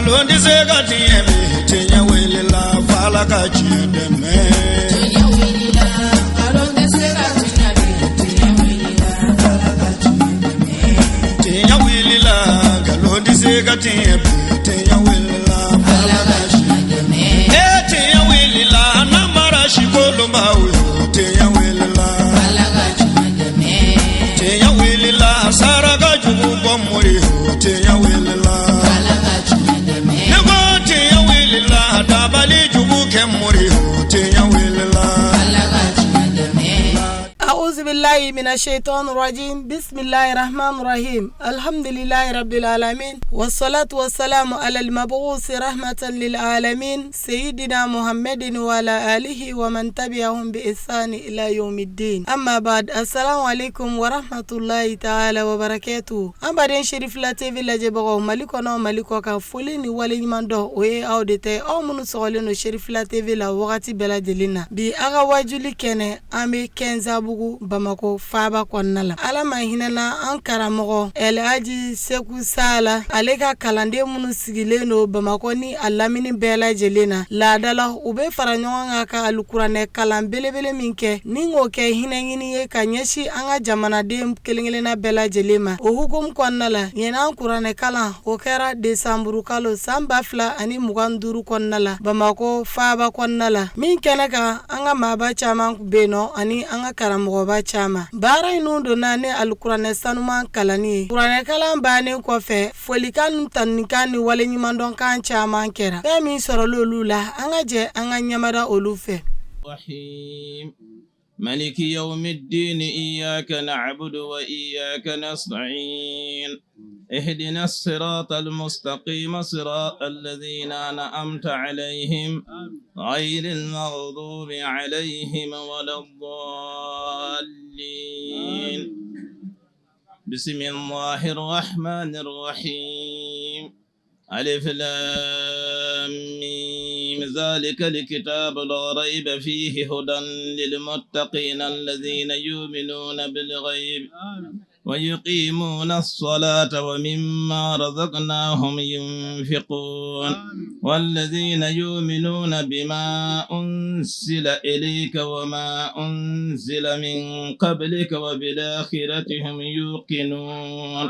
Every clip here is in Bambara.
Nkalon tɛ se ka tiɲɛ bi, tiɲɛ wulila f'Ala ka tiɲɛ dɛmɛ. Tiɲɛ wulila, nkalon tɛ se ka tiɲɛ bi, tiɲɛ wulila, Ala ka tiɲɛ dɛmɛ. Tiɲɛ wulila, nkalon tɛ se ka tiɲɛ bi, tiɲɛ wulila f'Ala Ala ka ka tiɲɛ tiɲɛ dɛmɛ. E tiɲɛ wulila, namara sikolonbaw yo, tiɲɛ wulila. Ala ka tiɲɛ dɛmɛ. Tiɲɛ wulila, saraka jugu bɔ mori yo, tiɲɛ wulila. Ala ka tiɲɛ dɛmɛ. Ne ko tiɲɛ wulila, dabali jugu kɛ mori yo, tiɲɛ wulila. Ala ka tiɲɛ dɛmɛ. أعوذ بالله من الشيطان الرجيم بسم الله الرحمن الرحيم الحمد لله رب العالمين والصلاة والسلام على المبعوث رحمة للعالمين سيدنا محمد وعلى آله ومن تبعهم بإحسان إلى يوم الدين أما بعد السلام عليكم ورحمة الله تعالى وبركاته an baden Cherifla TV lajɛbagaw Mali kɔnɔ Mali kɔ kan foli ni waleɲuman dɔn o ye aw de tɛ aw minnu sɔgɔlen don Cherifla TV la wagati bɛɛ lajɛlen na. Bi a ka wajuli kɛnɛ an bɛ Kɛnzabugu Bamakɔ faaba kɔnɔna la. Ala ma hinɛna an karamɔgɔ Elhaji Seku Sala ale ka kalanden minnu sigilen don Bamakɔ ni a lamini bɛɛ lajɛlen na laadala u bɛ fara ɲɔgɔn kan ka alikuranɛ kalan belebele min kɛ ni k'o kɛ hinɛ ɲini ye ka ɲɛsin an ka jamanaden kelen-kelenna bɛɛ lajɛlen ma. O hukumu kɔnɔna la ɲinan kuranɛ kalan o kɛra desanburu kalo san 2025 kɔnɔna la Bamakɔ faaba kɔnɔna la min kɛnɛ kan an ka maaba caman bɛ yen nɔ ani an ka karamɔgɔba caman. Baara in donna ni alikuranɛ sanuman kalanni ye. Kuranɛ kalan bannen kɔfɛ folikan ni tanunikan ni waleɲumandɔnkan caman kɛra. Fɛn min sɔrɔla olu la an ka jɛ an ka ɲɛmada olu fɛ. الرحيم ملك يوم الدين إياك نعبد وإياك نستعين اهدنا الصراط المستقيم صراط الذين أنعمت عليهم غير المغضوب عليهم ولا الضالين بسم الله الرحمن الرحيم ألف لام ميم ذلك الكتاب لا ريب فيه هدى للمتقين الذين يؤمنون بالغيب ويقيمون الصلاة ومما رزقناهم ينفقون والذين يؤمنون بما أنزل إليك وما أنزل من قبلك وبالآخرة هم يوقنون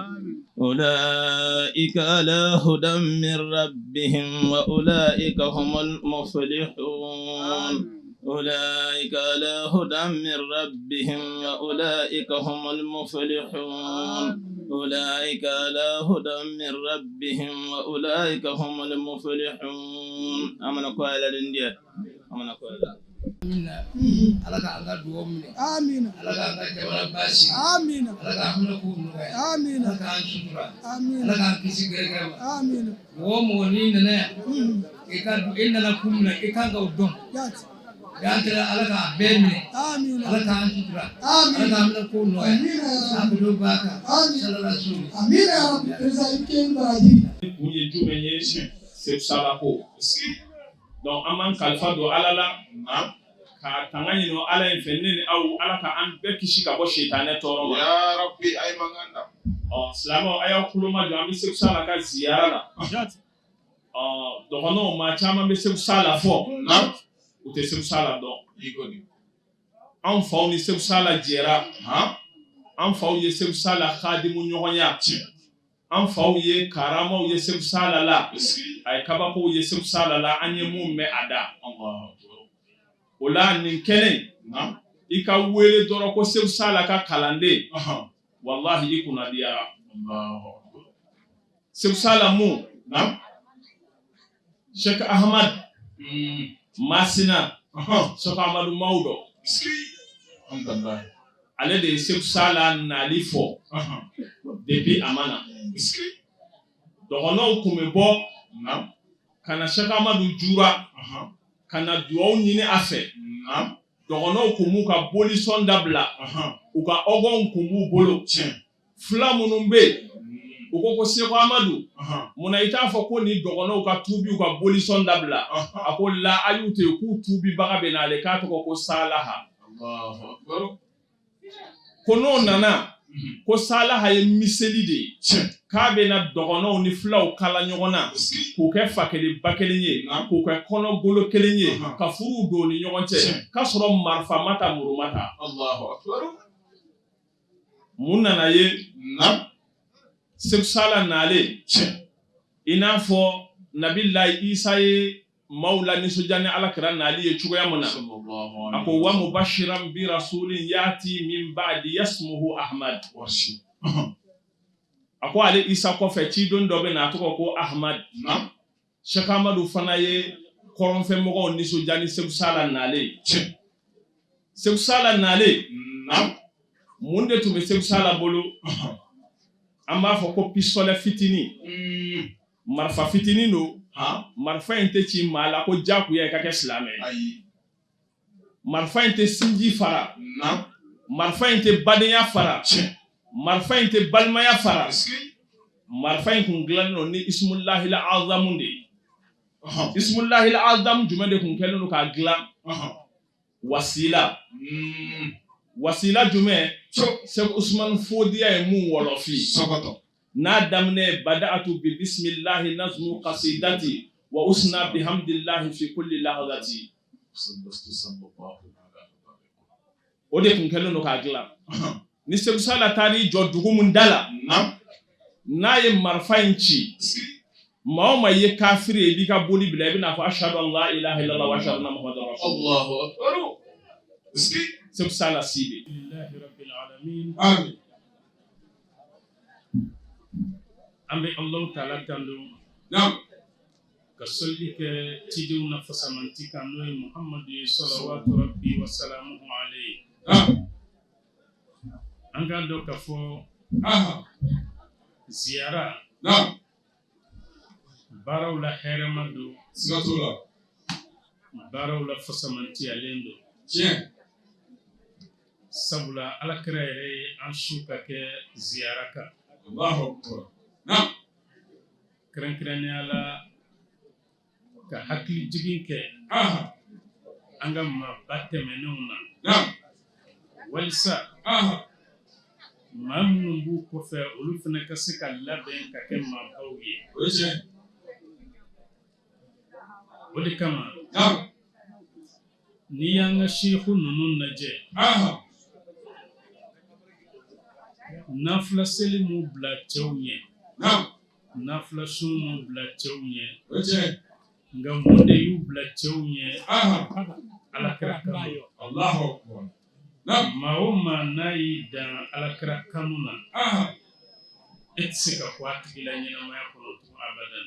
أولئك على هدى من ربهم وأولئك هم المفلحون أولئك على هدى من ربهم وأولئك هم المفلحون أولئك على هدى من ربهم وأولئك هم المفلحون أمنا قال لنديا أمنا قال Amina. Ala k'an ka dugawu minɛ. Amina. Ala k'an ka jamana basigi. Amina. Ala k'an hamina kow nɔgɔya. Amina. Ala k'an sutura. Amina. Ala k'an kisi gɛrɛgɛrɛ ma. Amina. Mɔgɔ o mɔgɔ n'i nana yan, i ka i nana kun min na, i kan k'o dɔn. Jaati. Y'an Ala k'a bɛɛ minɛ. Amina. Ala k'an sutura. Amina. Ala k'an hamina kow nɔgɔya. Amina ya Rabbi. An bɛ don ba kan. Amina. Salala sulu. Amina ya Rabbi. Président i kɛ ni baraji. Kun ye jumɛn ye? Seku Sala ko donc an b'an kalifa don Ala la ka tanga ɲini Ala in fɛ ne ni aw Ala ka an bɛɛ kisi ka bɔ sitanɛ tɔɔrɔ ma. Ya Rabbi, ay manganda. Ɔ silamɛw a y'aw tulo majɔ an bɛ Seku Sala ka ziyara la. Ɔ dɔgɔnɔw maa caman bɛ Seku Sala fɔ u tɛ Seku Sala dɔn. Igoni. Anw faw ni Seku Sala jɛra. An faw ye Seku Sala kadimu ɲɔgɔnya. An faw ye karamaw ye Seku Sala la. A ye kabakow ye Seku Sala la an ye mun mɛn a da. O la nin kɛnɛ in i ka wele dɔrɔn ko Seku Sala ka kalanden walahi i kunna diyara. Seku Sala mun Sheikh Ahmad Masina Sheikh Ahmadu Mawdo Alhamdulillah. Ale de ye Seku Sala nali fɔ depuis a ma na. Dɔgɔnɔw kun bɛ bɔ ka na Sheikh Ahmadu Jura ka na duwawu ɲini a fɛ. Dɔgɔnɔw kun b'u ka bolisɔn dabila u ka ɔgɔnw kun b'u bolo. Fila minnu bɛ yen u ko ko Seku Amadu munna i t'a fɔ ko ni dɔgɔnɔw ka tuubi u ka bolisɔn dabila? A ko la a y'u to yen k'u tuubibaga bɛ n'ale k'a tɔgɔ ko Salaha. Allahu Akbar. Ko n'o nana ko Salaha ye miseli de ye. K'a bɛna dɔgɔnɔw ni fulaw kala ɲɔgɔn na k'u kɛ fa kelen ba kelen ye, k'u kɛ kɔnɔgolo kelen ye, ka furuw don ni ɲɔgɔn cɛ, k'a sɔrɔ marifa ma ta, muru ma ta. Mun nana ye? Seku Sala nalen, i n'a fɔ Nabilayi Isa ye maaw la nisɔndiya ni Ala kira nali ye cogoya min na, a ko wa mubashiran bi rasulin yati min ba'di yasmuhu Ahmad. A ko ale Isa kɔfɛ ciden dɔ bɛ na, a tɔgɔ ko Ahmad. Cheikh Amadu fana ye kɔrɔnfɛmɔgɔw nisɔndiya ni Seku Sala nalen. Seku Sala nalen, mun de tun bɛ Seku Sala bolo? An b'a fɔ ko pistolet fitinin, marifa fitinin don. Marifa in tɛ ci maa la ko jagoya i ka kɛ silamɛ ye. Marifa in tɛ sinji fara, marifa in tɛ badenya fara, marifa in tɛ balimaya fara. Marifa in kun dilannen don ni ismulahil azamu de ye. Ismulahil azamu jumɛn de kun kɛlen don k'a dilan? Wasila. Wasila jumɛn? Sɛki Usumani Fodiya ye mun wɔlɔfi n'a daminɛ: bada'atu bi bisimilahi nazmu qasidati wa usna bihamdillahi fi kulli lahazati. O de kun kɛlen don k'a dilan. Ni Seku Sala taar'i jɔ dugu min da la, n'a ye marifa in ci, maa o maa ye kafiri ye, i b'i ka boli bila, i bɛna fɔ ashadu an la ilaha illallah wa ashadu anna muhammadan rasulullah. Seku Sala Sibe. Amin. An bɛ Alahu taala tando ka sɔli kɛ cidenw na fasamanti kan, n'o ye Muhamadu ye, salawatu rabbi wa salamuhu alayhi. An k'a dɔn k'a fɔ ziyara baaraw la hɛrɛma don, Siga t'o la. Baaraw la fasamantiyalen don. Sabula Ala kira yɛrɛ ye an su ka kɛ ziyara kan. Allahu akbar. Naam. Kɛrɛnkɛrɛnnenya la, ka hakili jigin kɛ an ka maaba tɛmɛnenw na, walisa maa minnu b'u kɔfɛ, olu fana ka se ka labɛn ka kɛ maabaw ye. O ye tiɲɛ. O de kama, n'i y'an ka seku ninnu lajɛ, nafila seli m'u bila cɛw ɲɛ, nafila sun m'u bila cɛw ɲɛ, nka mun de y'u bila cɛw ɲɛ? Ala kira kanu. Maa o maa n'a y'i dan Ala kira kanu na, e tɛ se ka kun a tigi la ɲɛnamaya kɔnɔ tun abadan.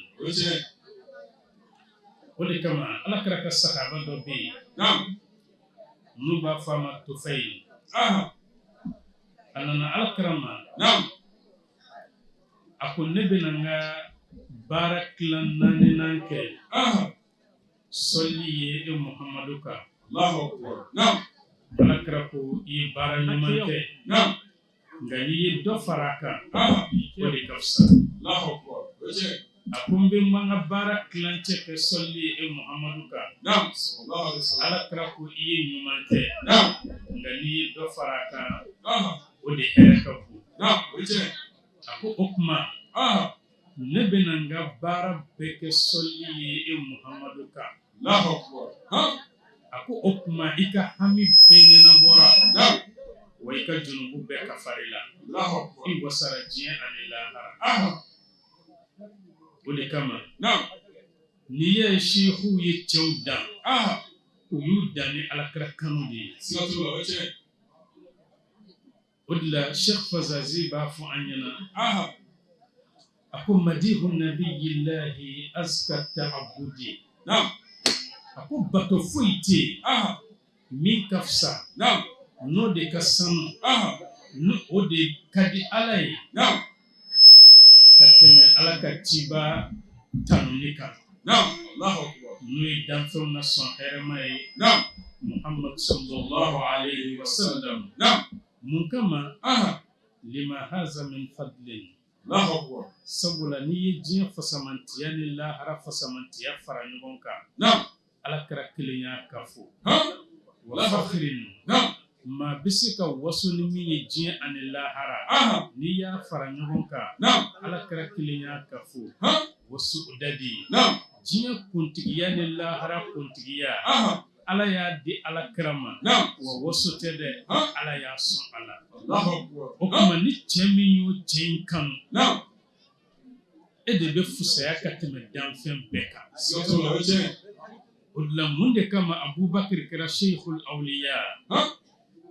O de kama Ala kira ka sahaba dɔ bɛ yen n'u b'a fɔ a ma Tufayili. A nana Ala kira ma, a ko ne bɛna n ka baara tilan naaninan kɛ sɔli ye e Muhamadu kan. Ala kira ko i ye baara ɲuman kɛ, nka n'i ye dɔ fara a kan, o de ka fisa. A ko n bɛ n ka baara tilancɛ kɛ sɔli ye e Muhamadu kan. Ala kira ko i ye ɲuman kɛ, nka n'i ye dɔ fara a kan, o de hɛrɛ ka bon. A ko o tuma ne bɛna n ka baara bɛɛ kɛ sɔli ye e Muhamadu kan. A ko o tuma i ka hami bɛɛ ɲɛnabɔra, wa i ka junubu bɛɛ kafara i la, i wasara diɲɛ ani lahara. O de kama n'i y'a ye sehuw ye cɛw dan, u y'u dan ni alakira kanu de ye. O de la Sheikh Fazazi b'a fɔ an ɲɛna, a ko madihu nabiyillahi azka ta'abudi. A ko bato foyi tɛ yen min ka fisa, n'o de ka sanu, ni o de ka di Ala ye ka tɛmɛ Ala ka ciba tanuni kan, n'o ye danfɛnw na sɔn hɛrɛma ye, Muhammad sallallahu alayhi wa sallam. Mun kama? Lima haza min fadlin. Sabula n'i ye diɲɛ fasamantiya ni lahara fasamantiya fara ɲɔgɔn kan, Ala kira kelen y'a kafo. Wa fakhrin. Maa bɛ se ka waso ni min ye diɲɛ ani lahara, n'i y'a fara ɲɔgɔn kan, Ala kira kelen y'a kafo wa su'udadi, diɲɛ kuntigiya ni lahara kuntigiya, Ala y'a di Ala kira ma, wa waso tɛ dɛ, Ala y'a sɔn a la. O tuma ni cɛ min y'o cɛ in kanu, e de bɛ fusaya ka tɛmɛ danfɛn bɛɛ kan. O de la, mun de kama Abubakar kɛra seyikul awliya,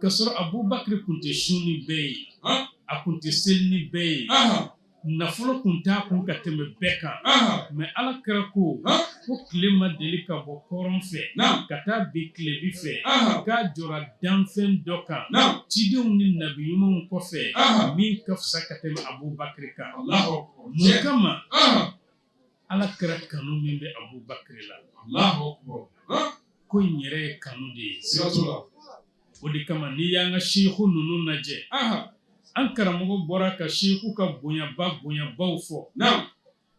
k'a sɔrɔ Abubakar kun tɛ sun ni bɛɛ ye, a kun tɛ seli ni bɛɛ ye, nafolo kun t'a kun ka tɛmɛ bɛɛ kan? Mais Ala kira ko ko tile ma deli ka bɔ kɔrɔn fɛ ka taa bin tilebin fɛ k'a jɔra danfɛn dɔ kan cidenw ni nabi ɲumanw kɔfɛ min ka fisa ka tɛmɛ Abubakar kan. Mun kama? Ala kira kanu min bɛ Abubakar la, ko in yɛrɛ ye kanu de ye. O de kama n'i y'an ka seku ninnu lajɛ, an karamɔgɔ bɔra ka seku ka bonyaba bonyabaw fɔ.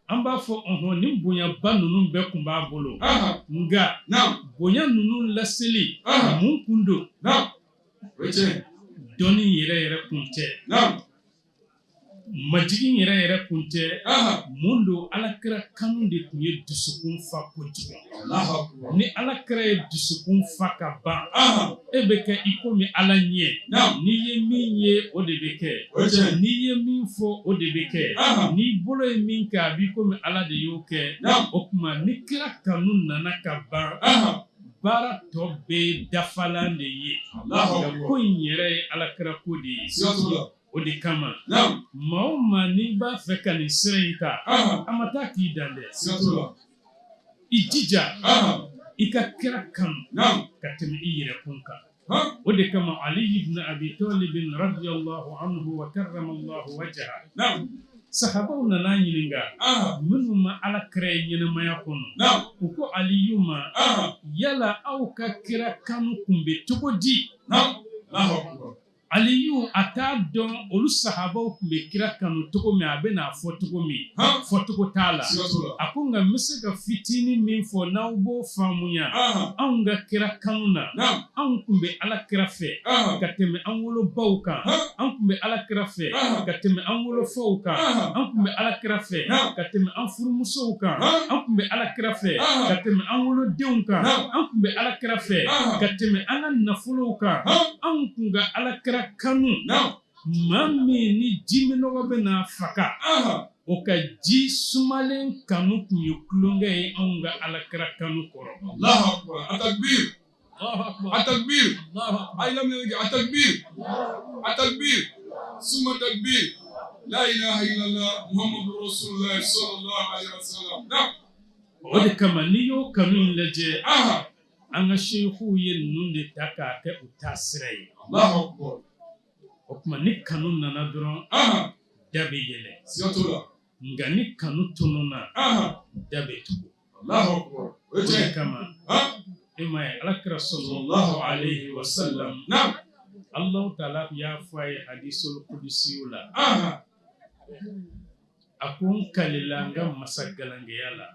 An b'a fɔ ɔhɔn, nin bonyaba ninnu bɛɛ kun b'a bolo, nka bonya ninnu laseli mun kun don? Dɔnni yɛrɛ yɛrɛ kun tɛ, majigin yɛrɛ yɛrɛ kun tɛ. Mun don? Alakira kanu de tun ye dusukun fa kojugu. Ni alakira ye dusukun fa ka ban, e bɛ kɛ i komi Ala ɲɛ. N'i ye min ye, o de bɛ kɛ. N'i ye min fɔ, o de bɛ kɛ. N'i bolo ye min kɛ, a b'i komi Ala de y'o kɛ. O tuma ni kira kanu nana ka ban, baara tɔ bɛɛ ye dafalan de ye. Nka ko in yɛrɛ ye alakira ko de ye. O de kama maa o maa n'i b'a fɛ ka nin sira in ta, a ma taa k'i dan dɛ. I jija i ka kira kanu ka tɛmɛ i yɛrɛkun kan. O de kama Ali ibn Abi Talib radiyallahu anhu wa karramallahu wajha, sahabaw nana ɲininka, minnu ma Ala kira ye ɲɛnamaya kɔnɔ, u ko Aliyu ma: yala aw ka kira kanu kun bɛ cogo di? Aliyu a t'a dɔn olu sahabaw tun bɛ kira kanu cogo min, a bɛ n'a fɔ cogo min, fɔcogo t'a la. A ko nka n bɛ se ka fitinin min fɔ n'aw b'o faamuya. Anw ka kira kanu na, anw tun bɛ ala kira fɛ ka tɛmɛ an wolobaw kan, an tun bɛ ala kira fɛ ka tɛmɛ an wolofaw kan, an tun bɛ ala kira fɛ ka tɛmɛ an furumusow kan, an tun bɛ ala kira fɛ ka tɛmɛ an wolodenw kan, an tun bɛ ala kira fɛ ka tɛmɛ an ka nafolow kan. Anw tun ka ala kira kanu, maa min ni ji minnɔgɔ bɛ n'a faga, o ka ji sumalen kanu tun ye tulonkɛ ye anw ka ala kira kanu kɔrɔ. Allahu akbar, atakbir, atakbir, a ye laminɛ kɛ, atakbir, atakbir, suma takbir, la ilaha illallah muhammadu rasulullah sallallahu alaihi wasallam. O de kama n'i y'o kanu in lajɛ, an ka seyihuw ye ninnu de ta k'a kɛ u taasira ye. O tuma ni kanu nana dɔrɔn, da bɛ yɛlɛ. Nka ni kanu tununna, da bɛ tugu. O de kama e m'a ye, alakira sallallahu alayhi wa sallam, Alahu taala y'a fɔ a ye hadisul kudusiw la, a ko: n kalila n ka masa galangeya la,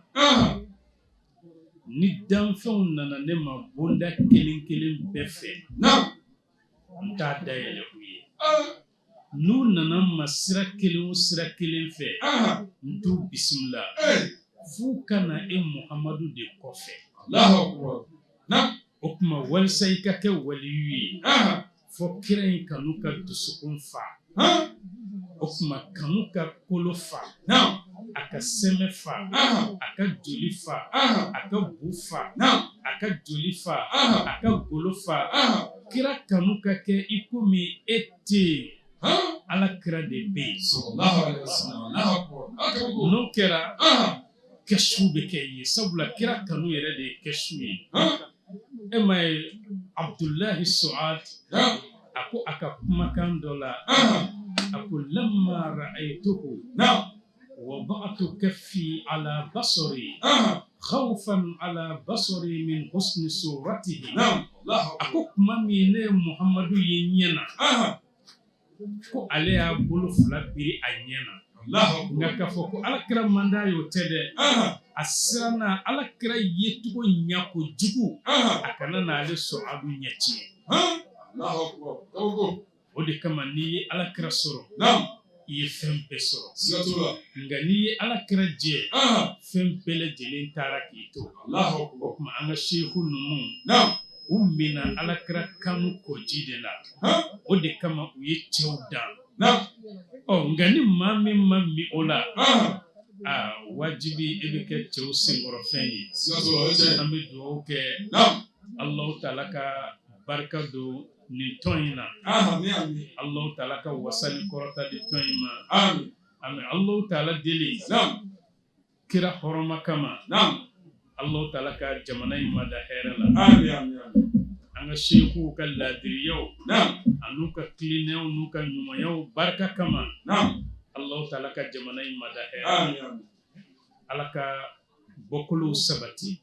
ni danfɛnw nana ne ma bonda kelen kelen bɛɛ fɛ, n t'a dayɛlɛ u ye. N'u nana n ma sira kelen o sira kelen fɛ, n t'u bisimila f'u ka na e Muhamadu de kɔfɛ. O tuma walisa i ka kɛ waliyu ye, fo kira in kanu ka dusukun fa. O tuma kanu ka kolo fa, a ka sɛmɛ fa, a ka joli fa, a ka bu fa, a ka joli fa, a ka golo fa. Kira kanu ka kɛ i komi e tɛ yen, ala kira de bɛ yen. N'o kɛra, kɛsu bɛ kɛ i ye, sabula kira kanu yɛrɛ de ye kɛsu ye. E m'a ye, Abudulayi Suad a ko a ka kumakan dɔ la, a ko: lamma ra'aytuhu wada'tu kaffi ala basari khawfan ala basari min husni suratihi. A ko tuma min ne ye Muhamadu ye ɲɛ na, ko ale y'a bolo fila biri a ɲɛ na. Nka k'a fɔ ko ala kira man d'a ye, o tɛ dɛ. A siranna ala kira yecogo ɲɛ kojugu, a kana n'ale Suadu ɲɛ tiɲɛ. O de kama n'i ye ala kira sɔrɔ, i ye fɛn bɛɛ sɔrɔ. Nka n'i ye ala kira jɛ, fɛn bɛɛ lajɛlen taara k'i to. O tuma an ka seku ninnu, u minna ala kira kanu kɔji de la. O de kama u ye cɛw dan. Ɔ, nka ni maa min ma min o la, aa, wajibi e bɛ kɛ cɛw senkɔrɔfɛn ye. An bɛ dugawu kɛ Alahu taala ka barika don nin tɔn in na, Alahu taala ka wasa ni kɔrɔta di tɔn in ma. An bɛ Alahu taala deli kira hɔrɔma kama, Alahu taala ka jamana in mada hɛrɛ la. An ka sekuw ka laadiriyaw an'u ka tilennenyaw n'u ka ɲumanyaw barika kama, Alahu taala ka jamana in mada hɛrɛ la. Ala ka bɔkolow sabati,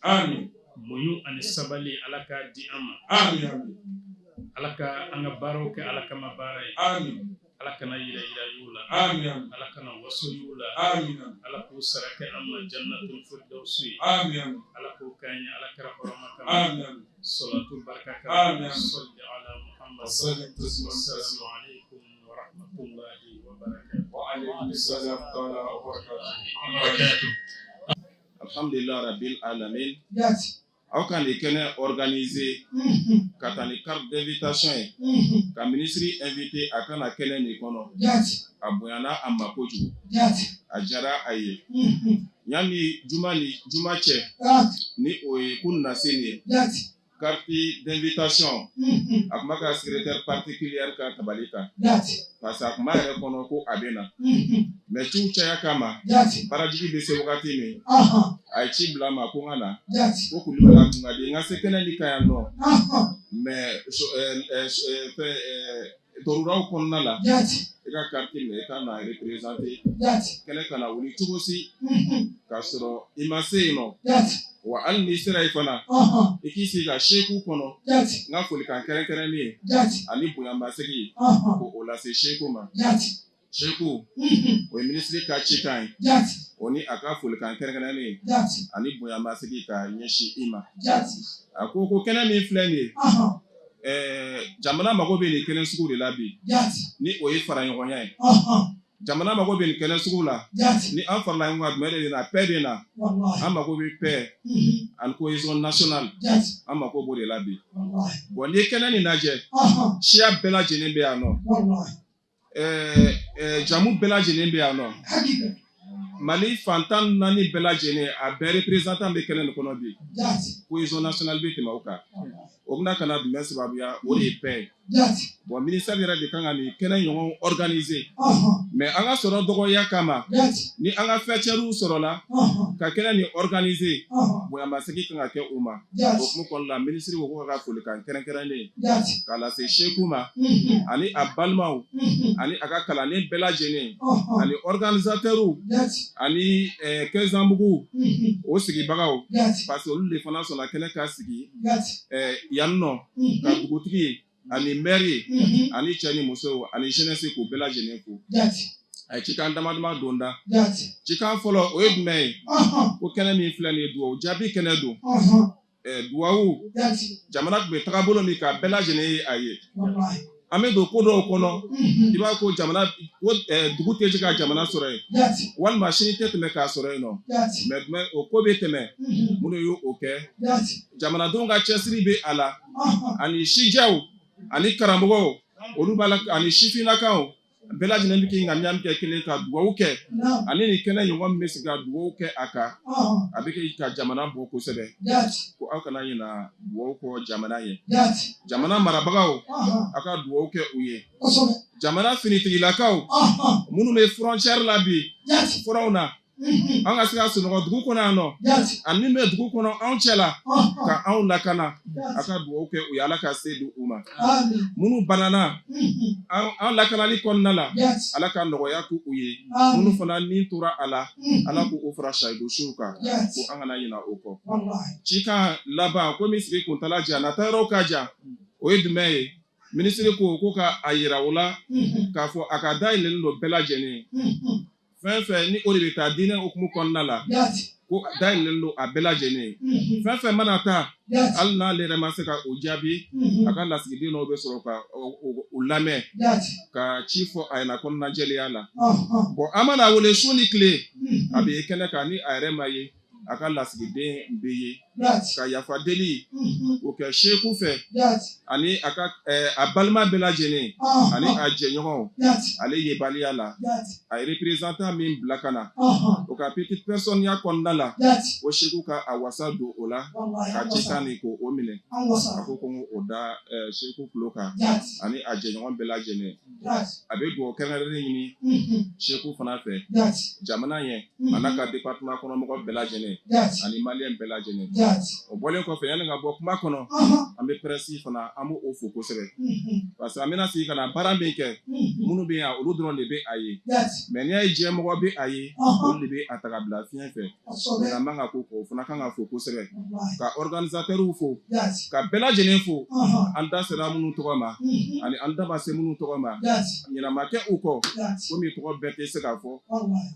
muɲu ani sabali, Ala k'a di an ma. Ala ka an ka baaraw kɛ Ala kama baara ye. Ala kana yira yira y'u la, Ala kana waso y'u la. Ala k'u sara kɛ an ma jannatul firdausi ye. Ala k'o k'an ye Ala kira hɔrɔma kama, salatu barika kama, salli ala Muhammad. Wassalamu alaikum wa rahmatullahi wa barakatuh. Wa alaikum salam wa barakatuh. Alhamdulillah rabbil alamin. Aw ka nin kɛnɛ organiser ka taa ni carte d'invitation ye ka ministre invité a ka na kɛnɛ nin kɔnɔ, a bonyana a ma kojugu, a diyara a ye. Yanni juma ni juma cɛ, ni o ye kununasini ye, carte d'invitation a tun b'a ka secrétaire particulier ka tabali kan, parce que a tun b'a yɛrɛ kɔnɔ ko a bɛ na, mais ciw caya kama, baarajigi bɛ se wagati min, a ye ci bila n ma ko n ka na, ko Kulubali, a tun ka di n ka se kɛnɛ nin kan yan nɔ, mais fɛn daruraw kɔnɔna la, i ka carte minɛ, i ka na représenter kɛnɛ kana wuli cogo si k'a sɔrɔ i ma se yen nɔ. Wa hali n'i sera yen fana, i k'i sigi ka seku kɔnɔ. N ka folikan kɛrɛnkɛrɛnnen ye ani bonyamasegin ye ko o lase seku ma. Seku, o ye minisiri ka cikan ye, o ni a ka folikan kɛrɛnkɛrɛnnen ye ani bonyamasegin ka ɲɛsin i ma. A ko ko kɛnɛ min filɛ nin ye, jamana mago bɛ nin kɛnɛ sugu de la bi, ni o ye faraɲɔgɔnya ye. Jamana mago bɛ nin kɛnɛ sugu la. Ni an farala ɲɔgɔn kan, jumɛn de bɛ na? Paix bɛ na. An mago bɛ paix ani cohésion nationale, an mago b'o de la bi. Bon, n'i ye kɛnɛ nin lajɛ, siya bɛɛ lajɛlen bɛ yan nɔ, jamu bɛɛ lajɛlen bɛ yan nɔ, Mali fan 14 bɛɛ lajɛlen, a bɛɛ représentant bɛ kɛnɛ nin kɔnɔ bi. Cohésion nationale bɛ tɛmɛ o kan. O bɛna ka na jumɛn sababuya? O de ye paix ye. Bon, ministère yɛrɛ de kan ka nin kɛnɛ ɲɔgɔn organiser, mais an ka sɔrɔ dɔgɔya kama, ni an ka faîtièrew sɔrɔla ka kɛnɛ nin organiser, bonyamasegin kan ka kɛ u ma. O hukumu kɔnɔna la, minisiri ko ko ka folikan kɛrɛnkɛrɛnnen k'a lase seku ma ani a balimaw ani a ka kalanden bɛɛ lajɛlen ani organisateurs ani Kɛnzanbugu o sigibagaw, parce que olu de fana sɔnna kɛnɛ ka sigi yan nɔ, ka dugutigi ani maire ani cɛ ni musow ani jeunesse, k'u bɛɛ lajɛlen fo. A ye cikan dama dama don da. Cikan fɔlɔ, o ye jumɛn ye? Ko kɛnɛ min filɛ nin ye, duwawu jaabi kɛnɛ don. Duwawu, jamana tun bɛ tagabolo min kan, bɛɛ lajɛlen ye a ye. An bɛ don ko dɔw kɔnɔ, i b'a ko jamana ko dugu tɛ se ka jamana sɔrɔ yen, walima sini tɛ tɛmɛ k'a sɔrɔ yen nɔ. Mais o ko bɛ tɛmɛ, minnu y'o kɛ, jamanadenw ka cɛsiri bɛ a la, ani sijɛw ani karamɔgɔw, olu b'a la, ani sifinnakaw bɛɛ lajɛlen bɛ k'i ŋaniya min kɛ kelen ka dugawu kɛ, ani nin kɛnɛ ɲɔgɔn min bɛ sigi ka dugawu kɛ a kan, a bɛ kɛ ka jamana bɔ kosɛbɛ. Ko aw kana ɲina dugawu kɔ jamana ye. Jamana marabagaw, aw ka dugawu kɛ u ye. Jamana finitigilakaw minnu bɛ frontière la bi, front na, an ka se ka sunɔgɔ dugu kɔnɔ yan nɔ, ani min bɛ dugu kɔnɔ anw cɛ la ka anw lakana, a ka dugawu kɛ u ye, Ala ka se di u ma. Minnu banana an lakanali kɔnɔna la, Ala ka nɔgɔya k'u ye. Minnu fana ni tora a la, Ala k'u fara sayidusuw kan. Ko an kana ɲina o kɔ. Cikan laban, komi sigi kuntala jan, nata yɔrɔw ka jan, o ye jumɛn ye? Minisiri ko ka a yira o la k'a fɔ a ka dayɛlɛlen don bɛɛ lajɛlen ye. Fɛn fɛn ni o de bɛ taa diinɛ hukumu kɔnɔna la. Ko dayɛlɛlen don a bɛɛ lajɛlen ye. Fɛn fɛn mana taa, hali n'ale yɛrɛ ma se ka o jaabi, a ka lasigiden dɔw bɛ sɔrɔ ka o lamɛn ka ci fɔ a ɲɛna kɔnɔna jɛlenya la. Bon, an mana wele su ni tile, a bɛ ye kɛnɛ kan. Ni a yɛrɛ ma ye, a ka lasigiden bɛ ye ka yafa deli o kɛ seku fɛ ani a ka a balima bɛɛ lajɛlen ani a jɛɲɔgɔnw. Ale yebaliya la, a ye représentant min bila ka na, o ka petite personne ya kɔnɔna la, o seku ka a wasa don o la ka cikan nin ko o minɛ. A ko ko o da seku tulo kan ani a jɛɲɔgɔn bɛɛ lajɛlen. A bɛ dugawu kɛrɛnkɛrɛnnen ɲini seku fana fɛ jamana ye, a n'a ka département kɔnɔmɔgɔ bɛɛ lajɛlen ani maliyɛn bɛɛ lajɛlen. O bɔlen kɔfɛ, yanni ka bɔ kuma kɔnɔ, an bɛ presse fana, an b'o fo kosɛbɛ, parce que an bɛna sigi ka na baara min kɛ, minnu bɛ yan, olu dɔrɔn de bɛ a ye, mais n'i y'a ye diɲɛ mɔgɔ bɛ a ye, olu de bɛ a ta ka bila fiɲɛ fɛ. Ɲinɛ man ka ko kɔ, o fana kan ka fo kosɛbɛ, ka organisateurs fo, ka bɛɛ lajɛlen fo, an da sera minnu tɔgɔ ma ani an da ma se minnu tɔgɔ ma. Ɲinɛ ma kɛ u kɔ, komi tɔgɔ bɛɛ tɛ se ka fɔ.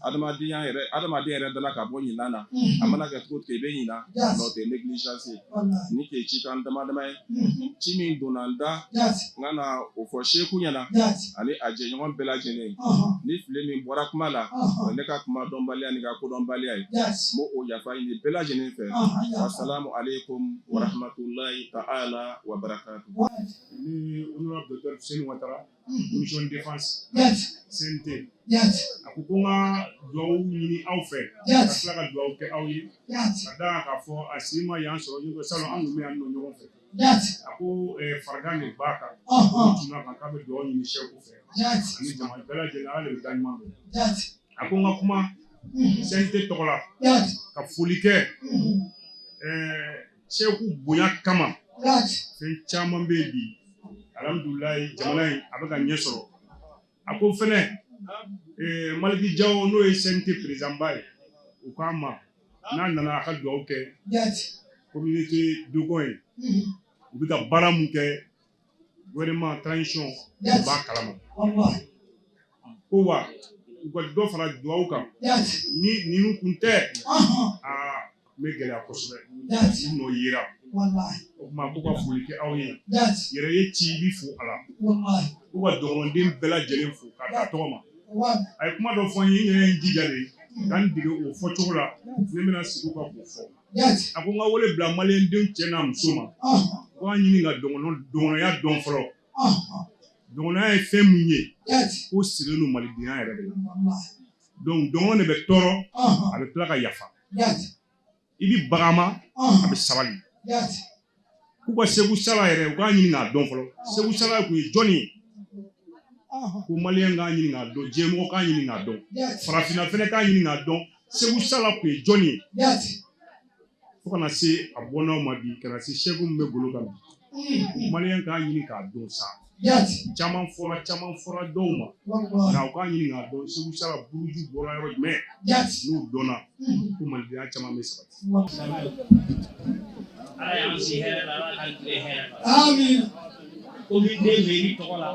Adamadenya yɛrɛ, adamaden yɛrɛ dala ka bɔ ɲinɛ na, a mana kɛ cogo cogo, i bɛ ɲinɛ, mais o tɛ négligence ye. Nin tun ye cikan dama dama ye, ci min donna n da n ka na o fɔ seku ɲɛna ani a jɛɲɔgɔn bɛɛ lajɛlen. Ni fili min bɔra kuma la, o ye ne ka kuma dɔnbaliya ni ka kodɔnbaliya ye. N b'o o yafa ɲini bɛɛ lajɛlen fɛ. Wasalamu aleykum warahmatulahi taala wa barakatu. Ni honorable docteur Fuseni Watara, commission défense, CNT, a ko ko n ka dugawu ɲini aw fɛ, ka tila ka dugawu kɛ aw ye, ka da kan k'a fɔ a si ma yan sɔrɔ ɲɔgɔn salon, an tun bɛ yan nɔ ɲɔgɔn fɛ. A ko farigan de b'a kan, o tun kan k'a bɛ dugawu ɲini sɛku fɛ ani jama bɛɛ lajɛlen. Ala de bɛ da ɲuman dɔn. A ko n ka kuma CNT tɔgɔ la ka foli kɛ sɛku bonya kama. Fɛn caman bɛ yen bi, alhamdulilayi, jamana in a bɛ ka ɲɛ sɔrɔ. A ko fɛnɛ Maliki Jawo, n'o ye CNT président ba ye, u k'a ma n'a nana a ka dugawu kɛ communauté dogon ye. U bɛ ka baara mun kɛ, gouvernement transition u b'a kalama. Ko wa u ka dɔ fara dugawu kan. Ni ninnu kun tɛ, aa, n bɛ gɛlɛya kosɛbɛ, u nɔ yera. O tuma ko ka foli kɛ aw ye yɛrɛ ye ci i bɛ fo a la. Ko ka dɔgɔnɔden bɛɛ lajɛlen fo ka taa tɔgɔ ma. A ye kuma dɔ fɔ n ye, n yɛrɛ ye n jija de ka n dege o fɔcogo la. Ne bɛna sigi u kan k'o fɔ. A ko n ka wele bila maliyɛnden cɛ n'a muso ma, ko an ɲini ka dɔgɔnɔya dɔn fɔlɔ. Dɔgɔnɔya ye fɛn min ye, k'o sirilen don malidenya yɛrɛ de la. Donc dɔgɔnɔ de bɛ tɔɔrɔ, a bɛ tila ka yafa. I bɛ baga a ma, a bɛ sabali. K'u ka Segu Sala yɛrɛ, u k'a ɲini k'a dɔn fɔlɔ, Segu Sala tun ye jɔnni ye. Ko maliyɛn k'a ɲini k'a dɔn, diɲɛmɔgɔ k'a ɲini k'a dɔn, farafinna fɛnɛ k'a ɲini k'a dɔn, Segu Sala tun ye jɔnni ye, fo ka na se a bɔnnaw ma bi, ka na se sɛku min bɛ golo kan bi. Maliyɛn k'a ɲini k'a dɔn sa. Caman fɔra, caman fɔra dɔw ma, nka u k'a ɲini k'a dɔn Segu Sala buruju bɔra yɔrɔ jumɛn. N'u dɔnna, ko malidenya caman bɛ sabati. Ala y'an si hɛrɛ la, Ala k'an tile hɛrɛ la. Amin. Commune de mairie tɔgɔ la,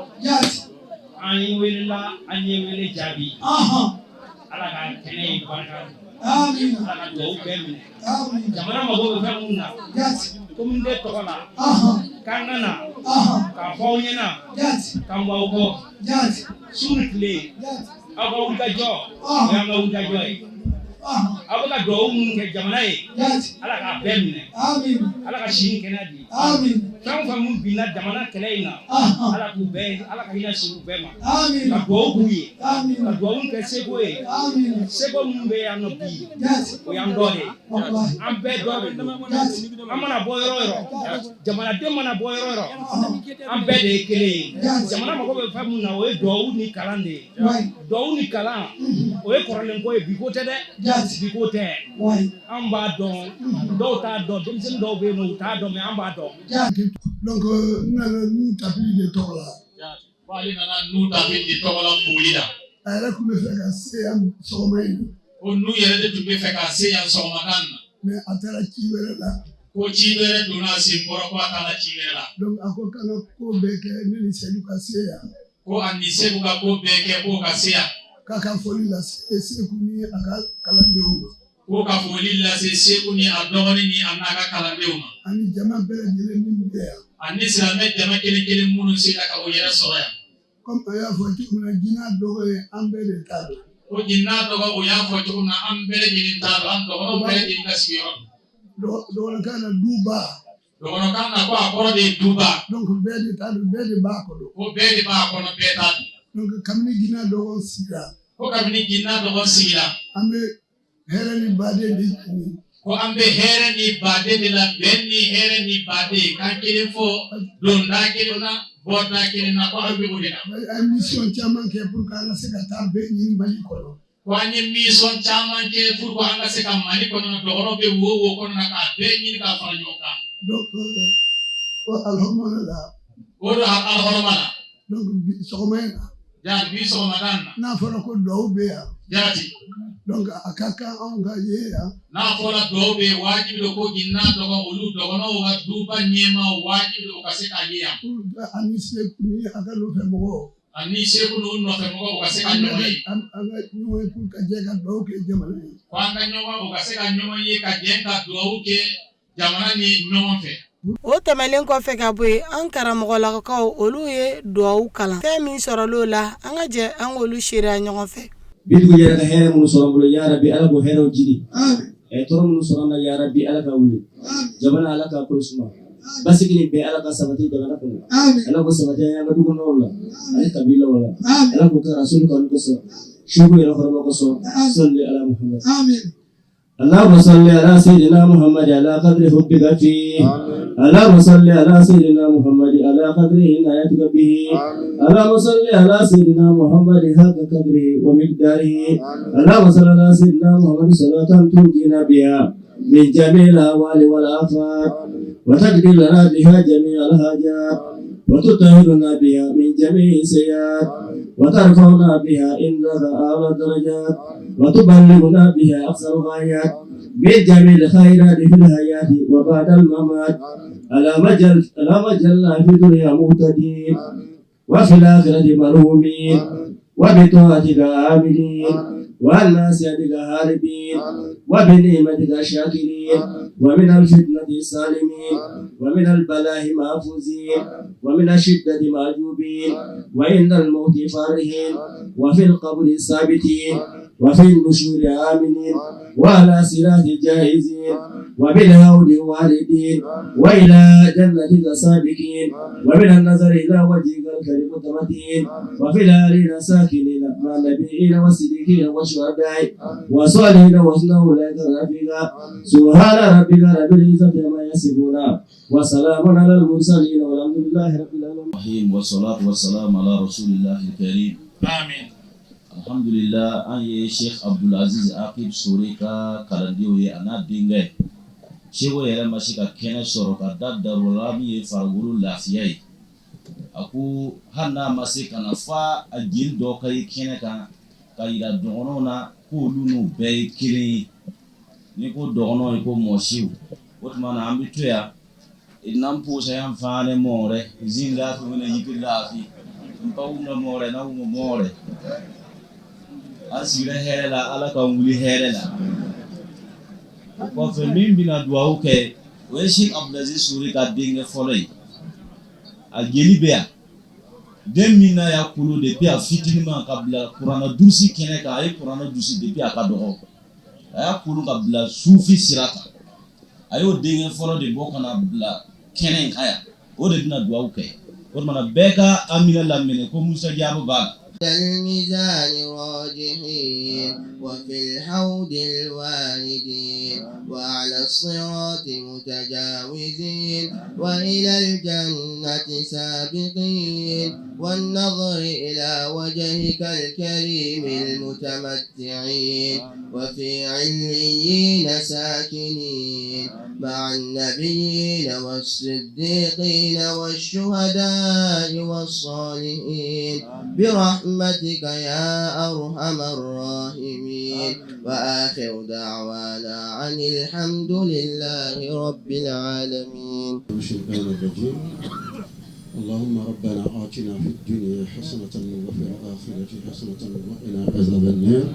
an ye welela, an ye wele jaabi. Ala ka kɛnɛ in barika. Amin. Ala ka dugawu bɛɛ minɛ. Amin. Jamana mago bɛ fɛn mun na, commune de tɔgɔ la, k'an ka na k'a fɔ aw ɲɛna, k'an b'aw kɔ su ni tile. Aw ka wulikajɔ, o y'an ka wulikajɔ ye. Aw bɛ ka dugawu minnu kɛ jamana ye, Ala k'a bɛɛ minɛ. Ala ka si ni kɛnɛya di. Fɛn o fɛn mun binna jamana kɛlɛ in na, Ala k'u bɛɛ, Ala ka hinɛ se u bɛɛ ma. Ka dugawu k'u ye, ka dugawu kɛ seko ye. Seko minnu bɛ yan nɔ bi, o y'an dɔ de ye, an bɛɛ dɔ de don. An mana bɔ yɔrɔ o yɔrɔ, jamanaden mana bɔ yɔrɔ o yɔrɔ, an bɛɛ de ye kelen ye. Jamana mago bɛ fɛn mun na, o ye dugawu ni kalan de ye. Dugawu ni kalan, o ye kɔrɔlen ko ye, bi ko tɛ dɛ, bi ko tɛ. An b'a dɔn, dɔw t'a dɔn, denmisɛnnin dɔw bɛ yen nɔ, u t'a dɔn, mais an b'a dɔn. Donc n nana Nuhu Tapili de tɔgɔ la. Ko ale nana Nuhu Tapili de tɔgɔ la foli la. A yɛrɛ tun bɛ fɛ ka se yan sɔgɔma in na. Ko Nuhu yɛrɛ de tun bɛ fɛ ka se yan sɔgɔmada in na. Mais a taara ci wɛrɛ la. Ko ci wɛrɛ donna a sen kɔrɔ, ko a taara ci wɛrɛ la. Donc a ko k'an ka ko bɛɛ kɛ, ne ni Sedu ka se yan. Ko a ni Seku ka ko bɛɛ kɛ, k'o ka se yan. K'a ka foli lase Seku ni a ka kalandenw ma. Ko ka foli lase Seku ni a dɔgɔnin ni a n'a ka kalandenw ma. Ani jama bɛɛ lajɛlen min bɛ yan. Ani silamɛ jama kelen kelen minnu sera ka o yɛrɛ sɔrɔ yan. Comme a y'a fɔ cogo min na, Jina dɔgɔ ye an bɛɛ de ta don. Ko Jina dɔgɔ, o y'a fɔ cogo min na, an bɛɛ lajɛlen ta don, an dɔgɔnɔw bɛɛ lajɛlen ka sigiyɔrɔ don. Dɔgɔnɔkan na, duba. Dɔgɔnɔkan na, ko a kɔrɔ de ye duba. Donc bɛɛ de ta don, bɛɛ de b'a kɔnɔ. Ko bɛɛ de b'a kɔnɔ, bɛɛ ta don. Donc kabini Jina dɔgɔ sigira. Ko kabini Jina dɔgɔ sigira. An bɛ hɛrɛ ni baden de ɲini. Ko an bɛ hɛrɛ ni baden de la, bɛn ni hɛrɛ ni baden, kan kelen fɔ, donda kelen na, bɔda kelen na, ko an bɛ o de la. An ye mission caman kɛ pour que an ka se ka taa bɛɛ ɲini Mali kɔnɔ. Ko an ye mission caman kɛ pour que an ka se ka Mali kɔnɔ, dɔgɔnɔw bɛ wo wo kɔnɔ, k'a bɛɛ ɲini k'a fara ɲɔgɔn kan. Donc o alhamdulilah. O don alhɔrɔma la. Donc bi sɔgɔma in na. Jaati, bi sɔgɔmada in na. N'a fɔra ko duwawu bɛ yan. Jaati. Donc a ka kan anw ka ye yan. N'a fɔra duwawu bɛ yen, wajibi don ko Jina dɔgɔ, olu dɔgɔnɔw ka duba ɲɛmaa, wajibi don ka se k'a ye yan. Ani Seku ni a ka nɔfɛ mɔgɔw. Ani Seku n'u nɔfɛ mɔgɔw, u ka se ka ɲɔgɔn ye. An ka ɲɔgɔn ye pour ka jɛ ka duwawu kɛ jamana ye. Ko an ka ɲɔgɔn, u ka se ka ɲɔgɔn ye ka jɛ ka duwawu kɛ jamana ni ɲɔgɔn fɛ. O tɛmɛnen kɔfɛ ka bɔ yen, an karamɔgɔlakaw, olu ye duwawu kalan. Fɛn min sɔrɔla o la, an ka jɛ an k'olu seereya ɲɔgɔn fɛ. Bi dugu yɛrɛ ka hɛrɛ minnu sɔrɔ an bolo, ya rabi, Ala k'o hɛrɛw jidi. Tɔɔrɔ minnu sɔrɔ an na, ya rabi, Ala ka wuli. Jamana, Ala k'a kolo suma. Basigi ni bɛn, Ala ka sabati jamana kɔnɔ. Ala k'o sabati an ka du kɔnɔnaw la ani kabilaw la. Ala k'o kɛ Rasulu kanu kosɔn, Seku yɛrɛ hɔrɔma kosɔn. Sɔli ala Muhammad. اللهم صل على سيدنا محمد على قدر حبك فيه. اللهم صل على سيدنا محمد على قدر عنايتك به. اللهم صل على سيدنا محمد حق قدره ومقداره. اللهم صل على سيدنا محمد صلاة تنجينا بها من جميع الأهوال والآفات، وتقضي لنا بها جميع الحاجات، وتطهرنا بها من جميع السيئات، وترفعنا بها عندك أعلى الدرجات، وتبلغنا بها أقصى الغايات من جميع الخيرات في الحياة وبعد الممات. اللهم اجعلنا في الدنيا مهتدين، وفي الآخرة مرحومين، وبطاعتك عاملين، وعن معصيتك هاربين، وبنعمتك شاكرين، ومن الفتنة سالمين، ومن البلاء محفوظين، ومن الشدة محجوبين، وعند الموت فارحين، وفي القبر ثابتين، وفي النشور آمنين، وعلى صراط جائزين، وبالحوض واردين، وإلى جنتك سابقين، ومن النظر إلى وجهك الكريم متمتعين، وفي الأعالي ساكنين مع النبيين والصديقين والشهداء والصالحين، وحسن أولئك رفيقا. سبحان ربك رب العزة عما يصفون، وسلام على المرسلين، والحمد لله رب العالمين. الرحيم، والصلاة والسلام على رسول الله الكريم. آمين. Alhamdulillah, an ye Sheikh Abdul Aziz Aqib Sore ka kalandenw ye, a n'a denkɛ. Seko yɛrɛ ma se ka kɛnɛ sɔrɔ ka da darura min ye farikolo lafiya ye. A ko hali n'a ma se ka na, fa a jeli dɔ ka ye kɛnɛ kan ka yira dɔgɔnɔw na k'olu n'u bɛɛ ye kelen ye. N'i ko dɔgɔnɔw ye ko mɔsiw, o tuma na an bɛ to yan n'an pʋʋsa yãmb fãa ne moorɛ zĩig laafɩ wẽna yikr laafɩ n pa wʋmda moorɛ na wʋm moorɛ an sigira hɛrɛ la. Ala k'an wuli hɛrɛ la. O kɔfɛ, min bɛna duwawu kɛ, o ye Sheikh Abdulaziz Sore ka denkɛ fɔlɔ ye. A jeli bɛ yan. Den min n'a y'a kolo depuis a fitinin ka bila kuranna durusi kɛnɛ kan, a ye kuranna durusi depuis a ka dɔgɔ, a y'a kolo ka bila sufi sira kan. A y'o denkɛ fɔlɔ de bɔ ka na bila kɛnɛ in kan yan. O de bɛna duwawu kɛ. O tuma na bɛɛ ka amina laminɛ ko mustajabu b'a la. الميزان راجحين، وفي الحوض الواردين، وعلى الصراط متجاوزين، وإلى الجنة سابقين، والنظر إلى وجهك الكريم المتمتعين، وفي عليين ساكنين، مع النبيين والصديقين والشهداء والصالحين، برحمتك يا أرحم الراحمين. وآخر دعوانا أن الحمد لله رب العالمين. الشيطان الرجيم. اللهم ربنا آتنا في الدنيا حسنة وفي الآخرة حسنة وقنا عذاب النار.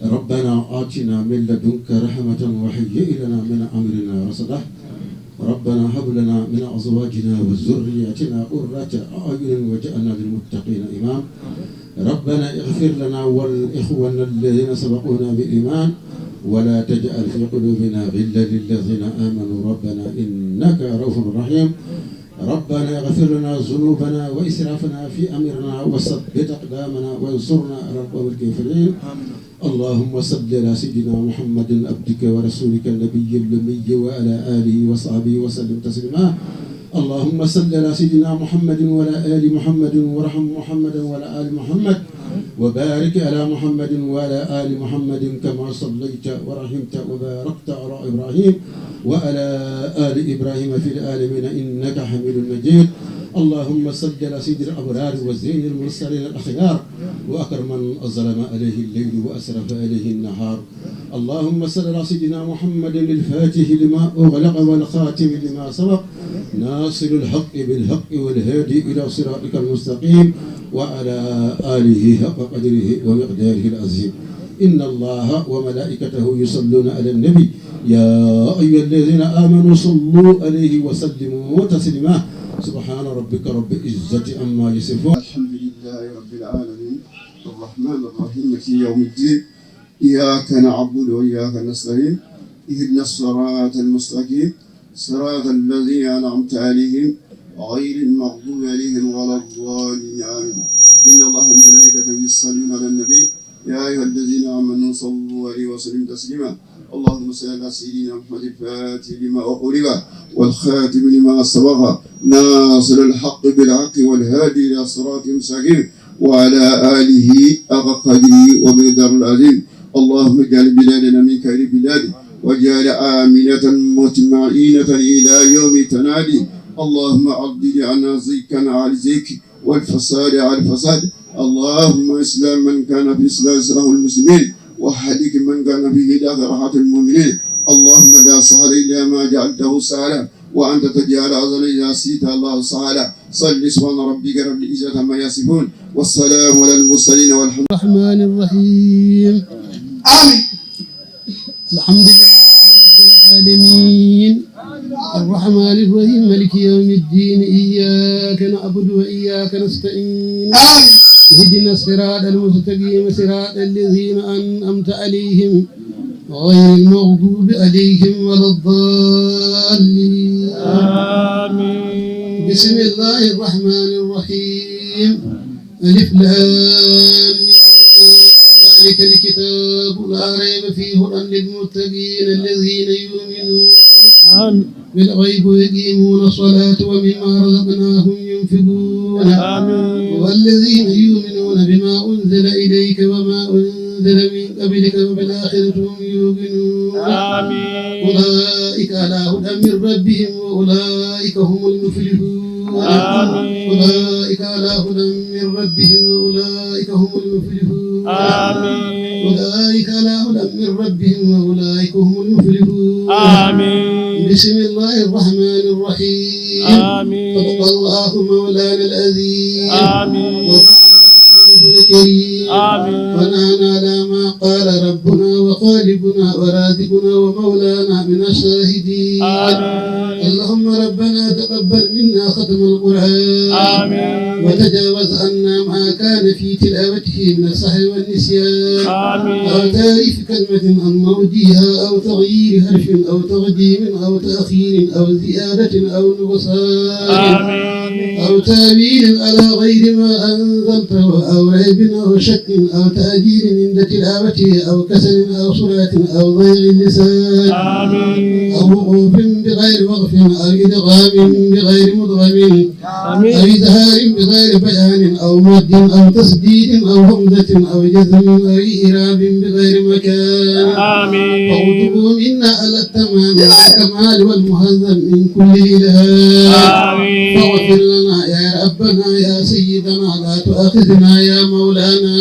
ربنا آتنا من لدنك رحمة وهيئ لنا من أمرنا رشدا ربنا هب لنا من أزواجنا وذرياتنا قرة أعين واجعلنا للمتقين إمام ربنا اغفر لنا والإخوان الذين سبقونا بالإيمان ولا تجعل في قلوبنا غلا للذين آمنوا ربنا إنك رؤوف رحيم ربنا اغفر لنا ذنوبنا وإسرافنا في أمرنا وثبت أقدامنا وانصرنا على القوم الكافرين اللهم صل على سيدنا محمد عبدك ورسولك النبي الأمي وعلى آله وصحبه وسلم تسليما اللهم صل على سيدنا محمد وعلى آل محمد وارحم محمدا وعلى آل محمد وبارك على محمد وعلى آل محمد كما صليت ورحمت وباركت على إبراهيم وعلى آل إبراهيم في العالمين إنك حميد مجيد اللهم صل على سيد الأبرار والزين المرسلين الأخيار وأكرم من أظلم عليه الليل وأسرف عليه النهار اللهم صل على سيدنا محمد الفاتح لما أغلق والخاتم لما سبق ناصر الحق بالحق والهادي إلى صراطك المستقيم وعلى آله حق قدره ومقداره العظيم إن الله وملائكته يصلون على النبي يا أيها الذين آمنوا صلوا عليه وسلموا تسليما سبحان ربك رب العزة عما يصفون الحمد لله رب العالمين الرحمن الرحيم مالك يوم الدين إياك نعبد وإياك نستعين اهدنا الصراط المستقيم صراط الذين أنعمت عليهم غير المغضوب عليهم ولا الضالين آمين إن الله وملائكته يصلون على النبي يا أيها الذين آمنوا صلوا عليه وسلموا تسليما اللهم صل على سيدنا محمد الفاتح لما أغلق والخاتم لما سبق ناصر الحق بالحق والهادي إلى صراط مستقيم وعلى آله حق قدره ومقداره العظيم اللهم اجعل بلادنا من خير بلاد واجعل آمنة مطمئنة إلى يوم تنادي اللهم عدل عنا زيكا على زيك والفساد على الفساد اللهم اسلم من كان في إصلاح المسلمين وهلك من كان في هداية راحة المؤمنين اللهم لا سهل إلا ما جعلته سهلا وأنت تجعل الحزن إذا شئت الله سهلا صل سبحان ربك رب العزة عما يصفون والسلام على المرسلين والحمد الرحمن الرحيم آمين الحمد لله رب العالمين الرحمن الرحيم مالك يوم الدين إياك نعبد وإياك نستعين اهدنا الصراط المستقيم صراط الذين أنعمت عليهم غير المغضوب عليهم ولا الضالين آمين بسم الله الرحمن الرحيم ألف لام ذلك الكتاب لا ريب فيه هدى للمتقين الذين يؤمنون بالغيب ويقيمون الصلاة ومما رزقناهم ينفقون آمين والذين يؤمنون بما أنزل إليك وما أنزل من قبلك وبالآخرة هم يوقنون آمين أولئك على هدى من ربهم وأولئك هم المفلحون آمين أولئك على هدى من ربهم وأولئك هم المفلحون آمين أولئك على هدى من ربهم وأولئك هم المفلحون آمين بسم الله الرحمن الرحيم آمين صدق الله مولانا العظيم آمين الكريم آمين ونحن على ما قال ربنا وخالقنا ورازقنا ومولانا من الشاهدين آمين اللهم ربنا تقبل منا ختم القرآن آمين وتجاوز عنا ما كان في تلاوته من السهو والنسيان آمين أو تأليف كلمة عن موضعها أو تغيير حرف أو تقديم أو تأخير أو زيادة أو نقصان آمين أو تأويل على غير ما أنزلته أو ريب أو شك أو تأجيل عند تلاوته أو كسل أو صلاة أو ضيع اللسان آمين أو وقوف بغير وقف أو إدغام بغير مدغم أو إظهار بغير بيان أو مد أو تسديد أو همزة أو جزم أو إعراب بغير مكان آمين فاغضبوا منا على التمام والكمال والمهذب من كل إله آمين فاغفر لنا يا ربنا يا سيدنا لا تؤاخذنا يا مولانا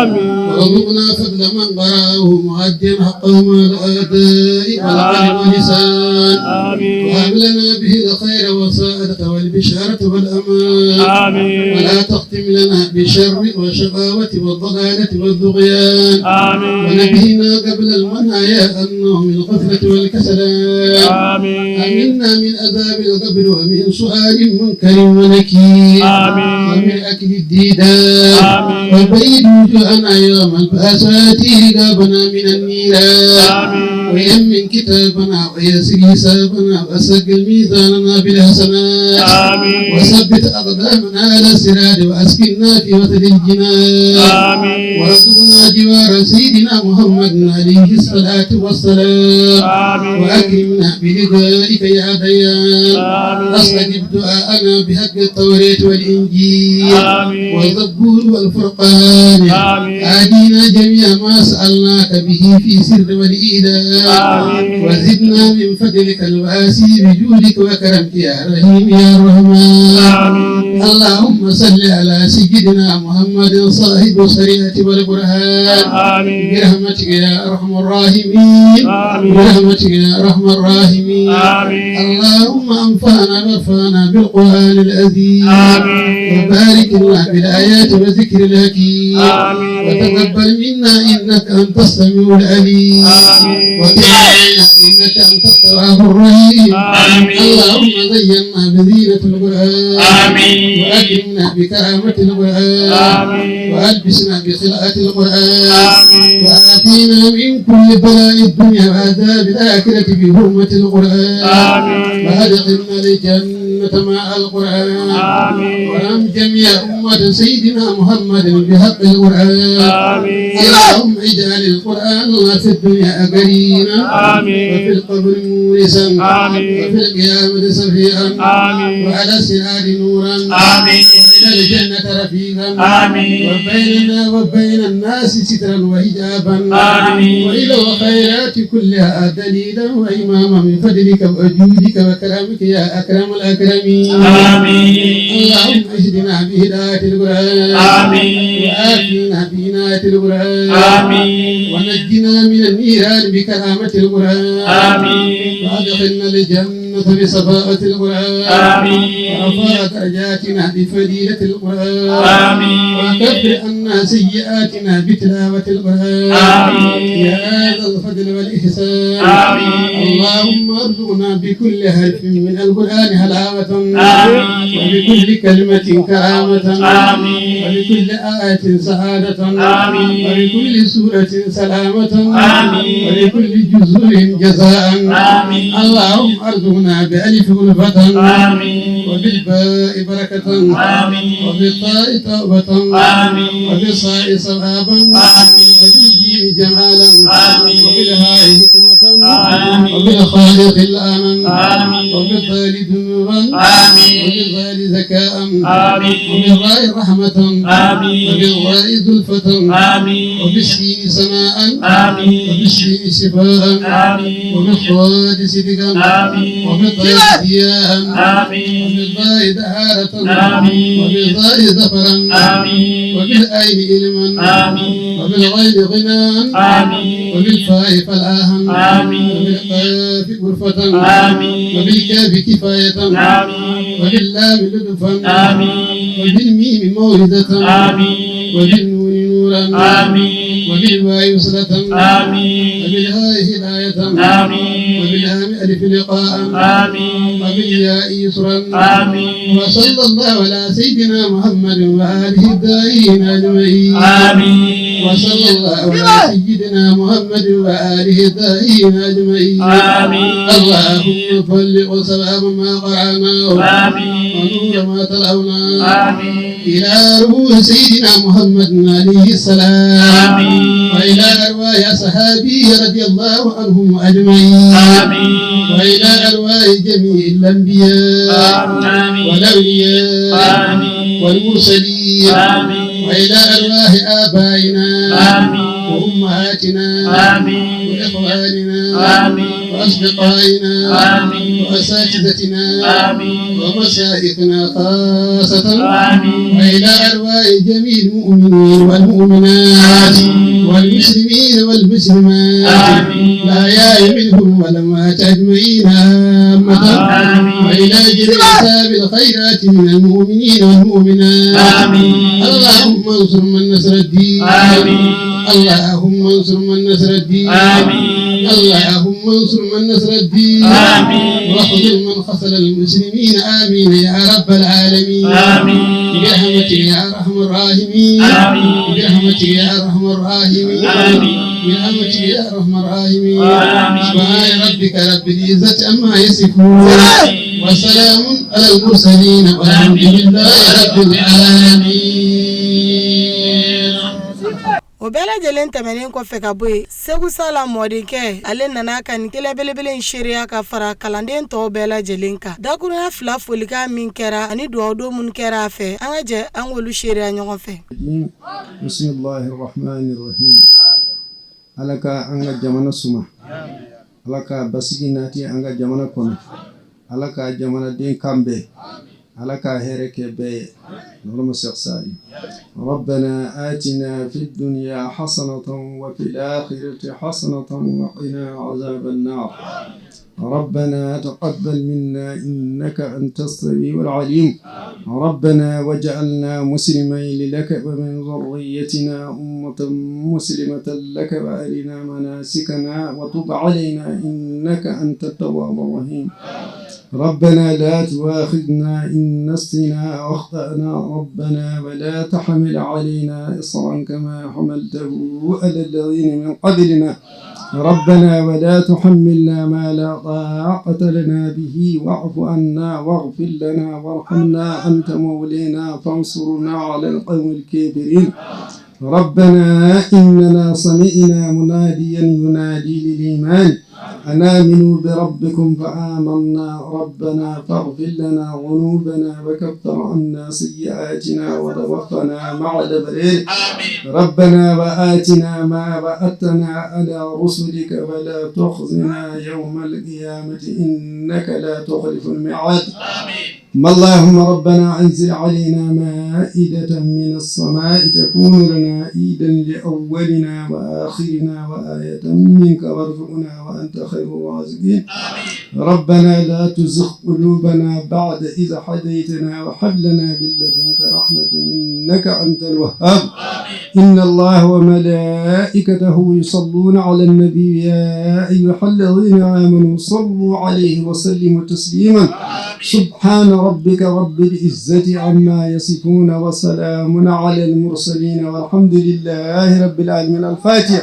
آمين وارزقنا فضل من قرأه مؤديا حقه مع الأداء والقلب واللسان آمين وهب لنا به الخير والسعادة والبشارة البشارة والأمان. آمين. ولا تختم لنا بالشر والشقاوة والضلالة والطغيان. آمين. ونبهنا قبل المنايا النوم الغفلة والكسلان. آمين. أمنا من عذاب القبر ومن سؤال منكر ونكير. آمين. ومن أكل الديدان. آمين. وبيد وجوهنا يوم البعث رقابنا من النيران. آمين. ويمن كتابنا ويسر حسابنا وسجل ميزاننا بالحسنات. آمين. وثبت أقدامنا على الصراط وأسكننا في وسط الجنان. آمين. وارزقنا جوار سيدنا محمد عليه الصلاة والسلام. آمين. وأكرمنا بلقائك يا ديان. آمين. أستجب دعاءنا بحق التوراة والإنجيل. آمين. والزبور والفرقان. آمين. آتينا جميع ما سألناك به في سر والإيلان. آمين. وزدنا من فضلك الواسع بجودك وكرمك يا رحيم يا رحمن. آمين. اللهم صل على سيدنا محمد صاحب الشريعة والقرآن. آمين. برحمتك يا أرحم الراحمين. آمين. برحمتك يا أرحم الراحمين. آمين. اللهم أنفعنا وارفعنا بالقرآن العظيم. آمين. وبارك لنا بالآيات وذكر الحكيم. آمين. وتقبل منا إنك أنت السميع العليم. آمين. وتب علينا إنك أنت التواب الرحيم. آمين. اللهم زينا بزينة القرآن. آمين. وأكرمنا بكرامة القرآن. آمين. وألبسنا بخلعة القرآن. آمين. وآتينا من كل بلاء الدنيا وعذاب الآخرة بحرمة القرآن. آمين. وأدخلنا الجنة مع القرآن. آمين. وارحم جميع أمة سيدنا محمد بحق القرآن. آمين. اللهم اجعل القرآن في الدنيا قرينا. آمين. وفي القبر مورثا. آمين. وفي القيامة سفيعا. آمين. وعلى الصراط نورا. آمين. وإلى الجنة رفيقا. آمين. وبيننا وبين الناس سترا وحجابا. آمين. وإلى الخيرات كلها دليلا وإماما من فضلك وجودك وكرمك يا أكرم الأكرمين. آمين. اللهم اهدنا بهداية القرآن. آمين. وآتنا بعناية القرآن. آمين. ونجنا من النيران بكرامة القرآن. آمين. وأدخلنا الجنة بصفاءة القرآن. آمين. ورفع درجاتنا بفضيلة القرآن. آمين. وكفر عنا سيئاتنا بتلاوة القرآن. آمين. يا ذا الفضل والإحسان. آمين. اللهم ارزقنا بكل حرف من القرآن حلاوة. آمين. وبكل كلمة كرامة. آمين. وبكل آية سعادة. آمين. وبكل سورة سلامة. آمين. وبكل جزء جزاء. آمين. اللهم ارزقنا بألف غلفة. آمين. وبالباء بركة. آمين. وبالطاء توبة. آمين. وبالصاء صوابا. آمين. وبالجيم جمالا. آمين. وبالهاء حكمة. آمين. وبالخاء خلانا. آمين. وبالذال دموعا. آمين. وبالذال ذكاء. آمين. وبالراء رحمة. آمين. وبالراء زلفة. آمين. وبالسين سماء. آمين. وبالشين شفاء. آمين. وبالصاد صدقا. آمين. وبالطاء ضياء. آمين. وبالضاء دهارة. آمين. وبالظاء ظفرا. آمين. وبالعين علما. آمين. وبالغين غنى. آمين. وبالفاء فلاحا. آمين. وبالقاف غرفة. آمين. وبالكاف كفاية. آمين. وباللام لطفا. آمين. وبالميم موعظة. آمين. وبالنون نورا. آمين. وبالواو صلة. آمين. وبالهاء هداية. آمين. وبالهام ألف لقاء. آمين. وبالياء يسرا. آمين. وصلى الله على سيدنا محمد وآله الداعين أجمعين. آمين. وصلى الله على سيدنا محمد وآله الداعين أجمعين. آمين. اللهم بلغ صواب ما قرأناه. آمين. ونور ما تلوناه. آمين. إلى روح سيدنا محمد عليه السلام. آمين. وإلى أرواح أصحابه رضي الله عنهم أجمعين. آمين. وإلى أرواح جميع الأنبياء. آمين. والأولياء. آمين. والمرسلين. آمين. وإلى أرواح آبائنا. آمين. وأمهاتنا آمين وإخواننا آمين وأصدقائنا آمين وأساتذتنا آمين ومشايخنا خاصة آمين وإلى أرواح جميع المؤمنين والمؤمنات والمسلمين والمسلمات آمين الأحياء منهم والأموات أجمعين عامة آمين وإلى جميع أصحاب الخيرات من المؤمنين والمؤمنات آمين اللهم انصر من نصر الدين آمين اللهم انصر من نصر الدين آمين اللهم انصر من نصر الدين آمين واخذل من خذل المسلمين آمين يا رب العالمين آمين برحمتك يا أرحم الراحمين آمين برحمتك يا أرحم الراحمين آمين برحمتك يا أرحم الراحمين آمين سبحان ربك رب العزة عما يصفون وسلام على المرسلين والحمد لله رب العالمين O bɛɛ lajɛlen tɛmɛnen kɔfɛ ka bɔ yen segu sala mɔdenkɛ ale nana ka nin kɛnɛ belebele in seereya ka fara kalanden tɔw bɛɛ lajɛlen kan dakurunya fila folikan min kɛra ani dugawudon minnu kɛra a fɛ an ka jɛ an k'olu seereya ɲɔgɔn fɛ bisimilahi rahmani rahim ala ka an ka jamana suma ala ka basigi nati an ka jamana kɔnɔ ala ka jamanaden kan bɛn ala ka hɛrɛ kɛ bɛɛ ye nɔrɔma Cheikh Sali ربنا آتنا في الدنيا حسنة وفي الآخرة حسنة وقنا عذاب النار ربنا تقبل منا إنك أنت السميع العليم ربنا واجعلنا مسلمين لك ومن ذريتنا أمة مسلمة لك وأرنا مناسكنا وتب علينا إنك أنت التواب الرحيم ربنا لا تؤاخذنا إن نسينا أو أخطأنا ربنا ولا تحمل علينا إصرا كما حملته على الذين من قبلنا ربنا ولا تحملنا ما لا طاقة لنا به واعف عنا واغفر لنا وارحمنا أنت مولينا فانصرنا على القوم الكافرين ربنا إننا سمعنا مناديا ينادي للإيمان أن آمنوا بربكم فآمنا ربنا فاغفر لنا ذنوبنا وكفر عنا سيئاتنا وتوفنا مع الأبرار ربنا وآتنا ما وعدتنا على رسلك ولا تخزنا يوم القيامة إنك لا تخلف الميعاد اللهم ربنا أنزل علينا مائدة من السماء تكون لنا عيدا لأولنا وآخرنا وآية منك وارزقنا وأنت خير الرازقين ربنا لا تزغ قلوبنا بعد إذ هديتنا وهب لنا من لدنك رحمة إنك أنت الوهاب إن الله وملائكته يصلون على النبي يا أيها الذين آمنوا صلوا عليه وسلموا تسليما سبحان ربك رب العزة عما يصفون وسلام على المرسلين والحمد لله رب العالمين الفاتحة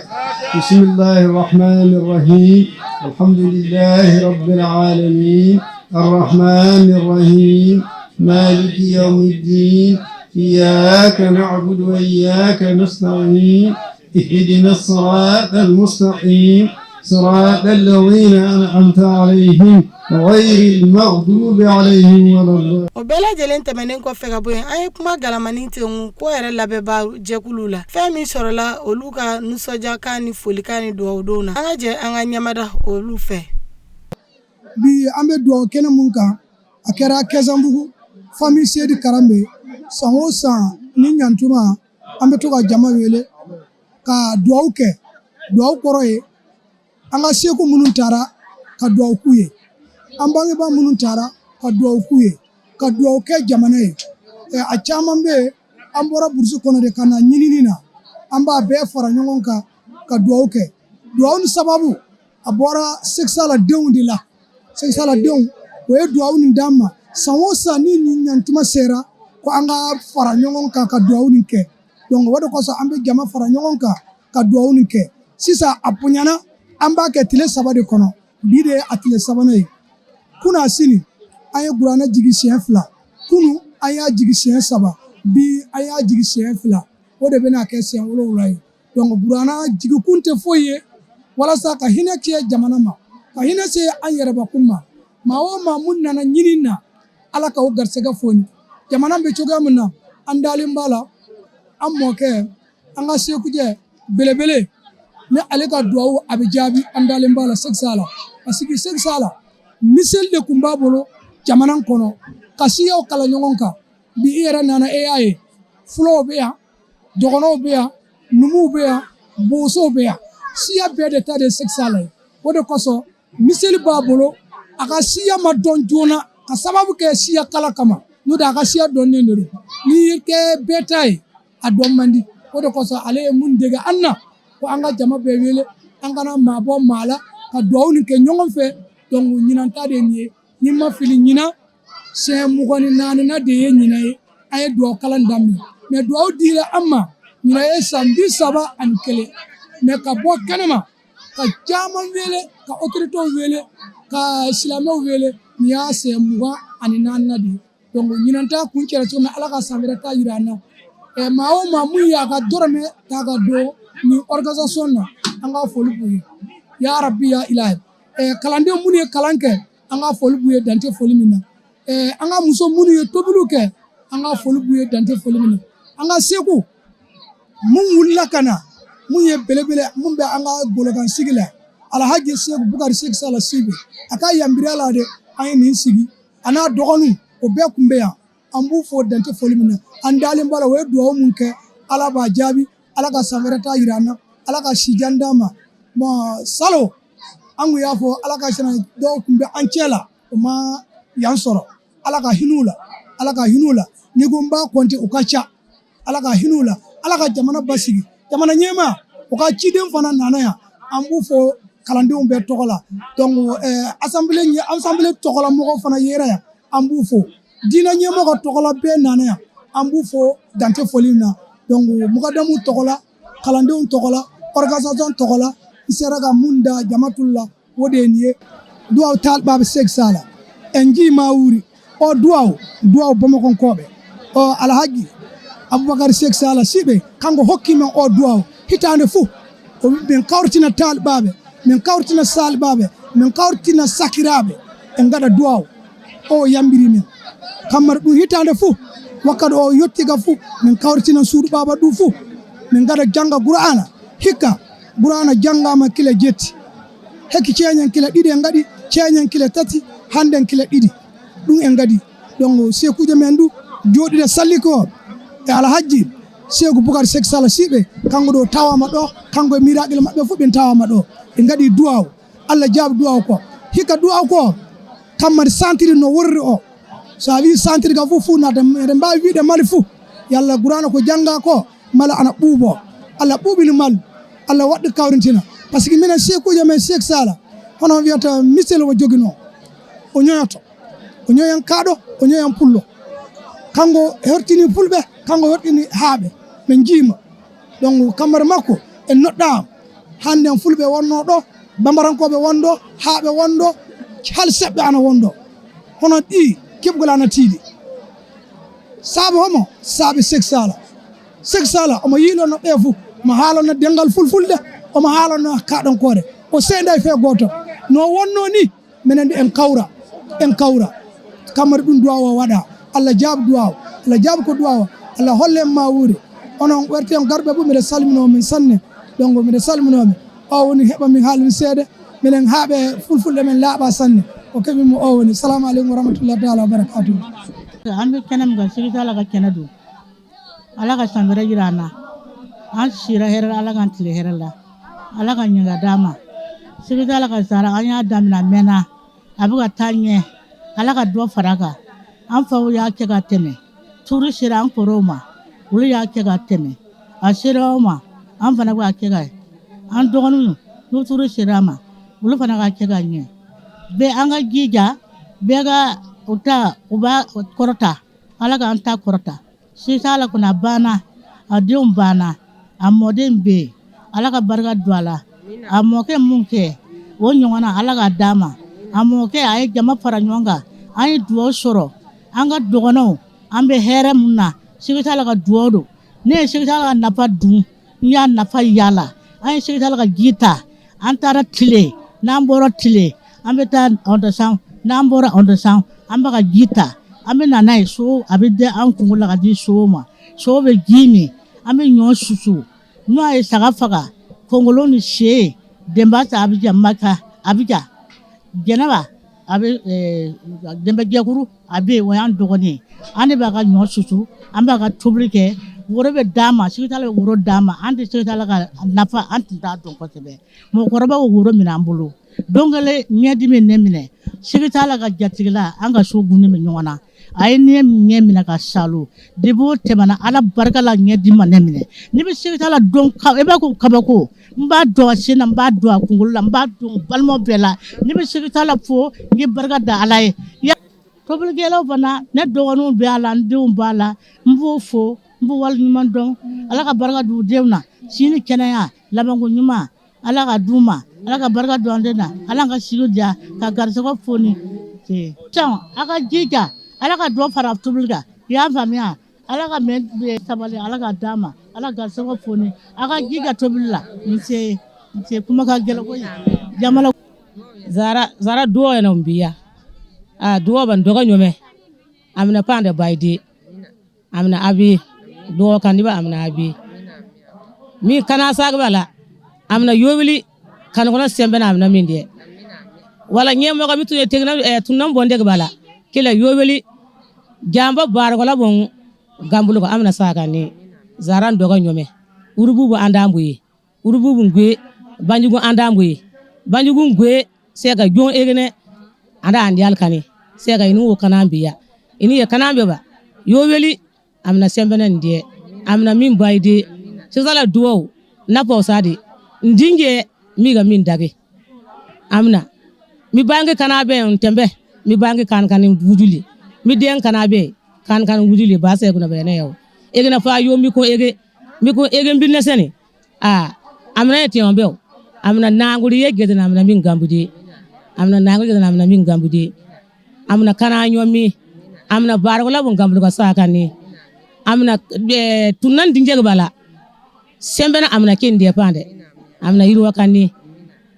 بسم الله الرحمن الرحيم الحمد لله رب العالمين الرحمن الرحيم مالك يوم الدين إياك نعبد وإياك نستعين اهدنا الصراط المستقيم صراط الذين أنعمت عليهم غير المغضوب عليهم ولا الضالين O bɛɛ lajɛlen tɛmɛnen kɔfɛ ka bɔ yen an ye kuma galamani tengu ko yɛrɛ labɛnba jɛkulu la fɛn min sɔrɔla olu ka nisɔndiyakan ni folikan ni dugawudonw na an ka jɛ an ka ɲɛmada olu fɛ Bi an bɛ dugawu kɛnɛ mun kan a kɛra Kɛsanbugu famille Seyidi Karanbe san o san ni ɲantuma an bɛ to ka jama wele ka dugawu kɛ dugawu kɔrɔ ye an ka seku minnu taara ka dugawu k'u ye an bangebaa minnu taara ka dugawu k'u ye ka dugawu kɛ jamana ye a caman bɛ yen an bɔra burusi kɔnɔ de ka na ɲinini na an b'a bɛɛ fara ɲɔgɔn kan ka dugawu kɛ dugawu ni sababu a bɔra Sɛki denw de la Sɛki denw o ye dugawu nin d'an ma san o san ni nin ɲantuma sera ko an ka fara ɲɔgɔn kan ka dugawu nin kɛ donc o de kosɔn an bɛ jama fara ɲɔgɔn kan ka dugawu nin kɛ sisan a bonyana an b'a kɛ tile saba de kɔnɔ bi de ye a tile sabanan ye kunna sini an ye kuranɛ jigi siɲɛ fila kunu an y'a jigi siɲɛ saba bi an y'a jigi siɲɛ fila o de bɛna kɛ siɲɛ wolonwula ye donc kuranɛ jigikun tɛ foyi ye walasa ka hinɛ kɛ jamana ma ka hinɛ se an yɛrɛbakun ma maa o maa mun nana ɲini na ala ka o garisɛgɛ foni jamana bɛ cogoya min na an dalen b'a la an mɔkɛ an ka sekujɛ belebele Ni ale ka duwawu a bɛ jaabi, an dalen b'a la Sɛki Sala, parce que Sɛki Sala miseli de tun b'a bolo jamana kɔnɔ ka siyaw kala ɲɔgɔn kan. Bi i yɛrɛ nana, e y'a ye, fulaw bɛ yan, dɔgɔnɔw bɛ yan, numuw bɛ yan, bosow bɛ yan, siya bɛɛ de ta de ye Sɛki Sala ye. O de kosɔn miseli b'a bolo, a ka siya ma dɔn joona ka sababu kɛ siya kala kama, n'o tɛ a ka siya dɔnnen de don. N'i y'i kɛ bɛɛ ta ye, a dɔn man di. O de kosɔn ale ye mun dege an na, ko an ka jama bɛɛ wele, an kana maa bɔ maa la, ka duwawu nin kɛ ɲɔgɔn fɛ. Donc ɲinan ta de ye nin ye, ni ma fili, ɲinan siɲɛ 24nan de ye ɲinan ye an ye duwawu kalan daminɛ. Mais duwawu dira an ma ɲinan ye san 31, mais ka bɔ kɛnɛma ka caman wele, ka autorités wele, ka silamɛw wele, nin y'a siɲɛ 24nan de ye. Donc ɲinan ta kuncɛra cogo min, Ala ka san wɛrɛ ta jira an na. Maa o maa mun y'a ka dɔrɔmɛ ta ka don nin organisation na, an ka foli b'u ye, ya rabi ya ilahi. Kalanden minnu ye kalan kɛ, an ka foli b'u ye dan tɛ foli min na. An ka muso minnu ye tobiliw kɛ, an ka foli b'u ye dan tɛ foli min na. An ka seku mun wulila ka na, mun ye belebele, mun bɛ an ka golokan sigi la, Alhaji Seku Bukari Sɛki Sala Sibe, a ka yamaruya la de an ye nin sigi, a n'a dɔgɔninw, o bɛɛ tun bɛ yan. An b'u fo dan tɛ foli min na. An dalen b'a la, o ye dugawu mun kɛ, Ala b'a jaabi. Ala ka san wɛrɛ ta jira an na, Ala ka sijan d'an ma. Bon, salon an kun y'a fɔ, Ala ka sina dɔw tun bɛ an cɛ la, o ma yan sɔrɔ. Ala ka hinɛ u la, Ala ka hinɛ u la. N'i ko n b'a kɔnte, u ka ca. Ala ka hinɛ u la, Ala ka jamana basigi. Jamana ɲɛmaa, u ka ciden fana nana yan, an b'u fo kalandenw bɛɛ tɔgɔ la. Donc assemblée assemblée tɔgɔla mɔgɔw fana yera yan, an b'u fo. Diinɛ ɲɛmɔgɔ tɔgɔla bɛɛ nana yan, an b'u fo dan tɛ foli min na. Donc mugadamu tɔgɔ la, kalandenw tɔgɔ la, organisation tɔgɔ la, n sera ka mun da jama tulu la, o de ye nin ye. Duwaw taaliɓaaɓe Sek Sala en jii mawuri o duwaw duwaw bamakɔnkɔɓe o Alhaji Aboubacar Sek Sala Siɓe, kanko hokki men o duwaw hitande fuu. O min kawrtina taaliɓaaɓe, min kawrtina saliɓaaɓe, min kawrtina sakiraaɓe, en gaɗa duwaw o yambiri min kammara ɗum hitande fuu. Wakkati o yettiga fuu, min kawrtina suudu baba ɗum fuu, min gaɗa jangga qur'ana. Hikka qur'ana janggama kila 8, hekki ceeñen kila 2 en gaɗi ceeñen kila 3, hannden kila 2 ɗum en gaɗi. Donc sekuje men du joɗiɗo salliko e Alhajji Seku Boucar Sek Sala Siɓe, kanko ɗo tawama ɗo, kanko e miraɗil maɓɓe fof ɓen tawama ɗo, ɓe gaɗi duwaw, Allah jaabi duwaw ko hikka duwaw ko kammari sentiri no worri o. So a wi sentiri ka fof fuu nata, eɗen mbawi wiide Mali fuu yalla qurana ko jangga ko mala ana ɓuuɓo. Allah ɓuuɓini Mali, Allah waɗɗi kawrintina, parce que minen sekuji men Sek Sala hono wiyata misel o joguino o ñoyoto, o ñoyan kaaɗo, o ñoyan pullo, kanko hertini fulɓe, kanko hertini haaɓe min jiima. Donc kammare makko en noɗɗama hande en fulɓe wonno ɗo, bambarankoɓe wonɗo, haaɓe wonɗo, hal seɓɓe ana wonɗo, hono ɗi keɓgol ana tiiɗi saabu homo saabi Sek Sala. Sek Sala omo yiilono ɓe fuu, omo haalano dengal fulfulde, omo haalano kaɗonkore, o seeɗa e fe goto no wonno ni. Minen en kawra, en kawra kammari ɗum duwaw o waɗa. Allah jaabi duwaw, Allah jaabi ko duwaw, Allah holle en ma wuuri. Onon ɓerte en garɓe fof, mbiɗa salminomin sanne. Donc mbiɗa salminomi o woni heeɓa min haalmi seeɗa, minen haaɓe fulfulde men laaɓa sanne, o keeɓimo o woni. Salamu aleykum wa rahmatullahi taala wa barakatuhu. An bɛ kɛnɛ min kan, Sek Sala ka kɛnɛ don, Ala ka san wɛrɛ jira an na. An sira hɛrɛ la, Ala k'an tile hɛrɛ la, Ala ka ɲininka d'an ma. Sek Sala ka sara, an y'a daminɛ a mɛnna, a bɛ ka taa ɲɛ, Ala ka dɔ fara a kan. An faw y'a kɛ ka tɛmɛ, turu sera an kɔrɔw ma, olu y'a kɛ ka tɛmɛ, a sera aw ma, an fana b'a kɛ ka an dɔgɔninw n'u turu sera a ma, olu fana k'a kɛ ka ɲɛ. Bɛɛ an ka jija, bɛɛ ka u ta u b'a kɔrɔta, Ala k'an ta kɔrɔta. Sek Sala kɔni a banna, a denw banna, a mɔden bɛ yen, Ala ka barika don a la. A mɔkɛ mun kɛ o ɲɔgɔn na, Ala k'a d'a ma. A mɔkɛ a ye jama fara ɲɔgɔn kan, an ye dugawu sɔrɔ, an ka dɔgɔnɔw an bɛ hɛrɛ mun na, Sek Sala ka dugawu don. Ne ye Sek Sala ka nafa dun, n y'a nafa yaala. An ye Sek Sala ka ji ta, an taara tile, n'an bɔra tile an bɛ taa ɔndɔsan, n'an bɔra ɔndɔsan an bɛ ka ji ta, an bɛ na n'a ye so, a bɛ da an kunkolo la ka di so ma, so bɛ ji min, an bɛ ɲɔ susu, n'o ye saga faga. Kongolo ni se Denbasa Abidjan Maka Abidjan Jɛnɛba a bɛ Denba Jɛkuru a bɛ yen, o y'an dɔgɔnin ye. An de b'a ka ɲɔ susu, an b'a ka tobili kɛ, woro bɛ d'an ma, Seku bɛ woro d'an ma. An tɛ Seku ka nafa, an tun t'a dɔn kosɛbɛ. Mɔgɔkɔrɔbaw woro minɛ an bolo. Don kelen ɲɛdimi ne minɛ, Seku ka jatigila, an ka so gunnen bɛ ɲɔgɔn na, a ye ne ɲɛ minɛ ka salo. Depuis o tɛmɛna, Ala barika la, ɲɛdimi ma ne minɛ. Ne bɛ Seku dɔn, i b'a ko kabako. N b'a dɔn a sen na, n b'a dɔn a kunkolo la, n b'a dɔn balimaw bɛɛ la. Ne bɛ Seku fo, n ye barika da Ala ye. Tobilikɛlaw fana, ne dɔgɔninw bɛ a la, n denw b'a la, n b'o fo, n b'o waleɲuman dɔn. Ala ka barika d'u denw na, si ni kɛnɛya, labanko ɲuman Ala ka d'u ma, Ala ka barika don an den na, Ala ka sigi diya ka garisɛgɛ foni. Can a ka jija, Ala ka dɔ fara tobili kan, i y'a faamuya. Ala ka mɛn sabali, Ala ka d'a ma, Ala garisɛgɛ foni, a ka jija tobili la. N se n se, kuma ka gɛlɛn koyi jamana. Zara zara duwo yana biya a duwo ban doga nyome amina pande baydi amina abi duwo kan diba amina abi mi kana sagba la amina yowili kan kono sembe na amina min de wala nyemo ga mitu tegna tunnan bonde bala kila yowili jamba bar ko la bon gambulu ko amina saka ni zaran doga nyome urububu andambuyi urububu ngwe banjugu andambuyi banjugu ngwe sega jon egene anda andi alkani sega inu wo kanambiya ini ye kanambe ba yoweli amina sembene ndiye amina min bayde sisala duwo na posadi ndinje miga min dage amina mi bange kanabe ntembe mi bange kan kan wujuli mi den kanabe kan kan wujuli ba segu na bene yaw egena fa yo mi ko ege mi ko ege mbinne sene a amina eti on bew amina nanguri ye gedena amina min gambudi amina nanguri gedena amina min gambudi amina kana nyomi amina bargola bon gambudu ka sakani amina tunan dinje bala sembena amina kende pande amina yirwa kani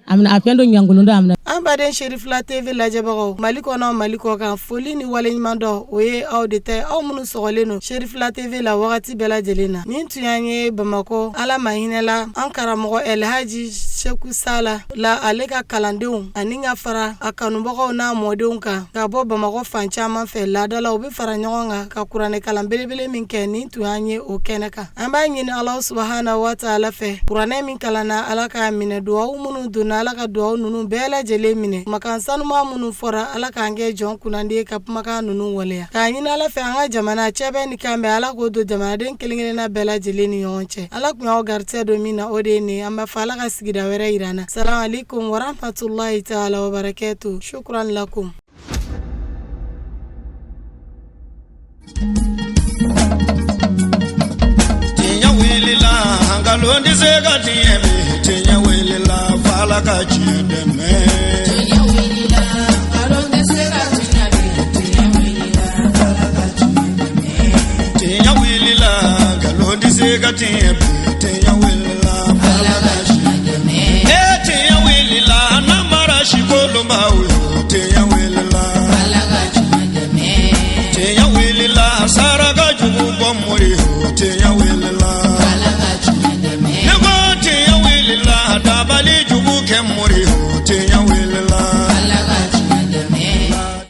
amina apendo nyangulunda amina. An baden Cherifla TV lajɛbagaw, Mali kɔnɔ, Mali kɔ kan, foli ni waleɲuman dɔn o ye aw de ta ye, aw minnu sɔgɔlen don Cherifla TV la wagati bɛɛ lajɛlen na. Nin tun y'an ye Bamakɔ, Ala ma hinɛ la an karamɔgɔ Elhaji Seku Sala la, ale ka kalandenw ani ka fara a kanubagaw n'a mɔdenw kan ka bɔ Bamakɔ fan caman fɛ. Laadala u bɛ fara ɲɔgɔn kan ka kuranɛ kalan belebele min kɛ, nin tun y'an ye o kɛnɛ kan. An b'a ɲini Ala subahana wa taala fɛ, kuranɛ min kalanna Ala k'a minɛ, duwawu minnu donna Ala ka duwawu ninnu bɛɛ lajɛlen minɛ, kumakan sanuma minnu fɔra Ala k'an kɛ jɔn kunnandi ka kumakan ninnu waleya. K'a ɲini Ala fɛ an ka jamana cɛbɛ ni kan bɛɛ, Ala k'o don jamanaden kelen kelenna bɛɛ lajɛlen ni ɲɔgɔn cɛ. Ala kun y'aw garisɛgɛ don min na, o de ye nin ye. An b'a fɔ Ala ka sigida wɛrɛ yira an na. Salamu alaikum warahmatullahi taala wabarakatuh. Shukran lakum. Tiɲɛ wulila, nkalon tɛ se ka tiɲɛ bi. Tiɲɛ wulila, f'Ala ka tiɲɛ dɛmɛ. Tiɲɛ wulila, nkalon tɛ se ka tiɲɛ bi. Tiɲɛ wulila, f'Ala ka tiɲɛ dɛmɛ. Tiɲɛ wulila, nkalon tɛ se ka tiɲɛ bi.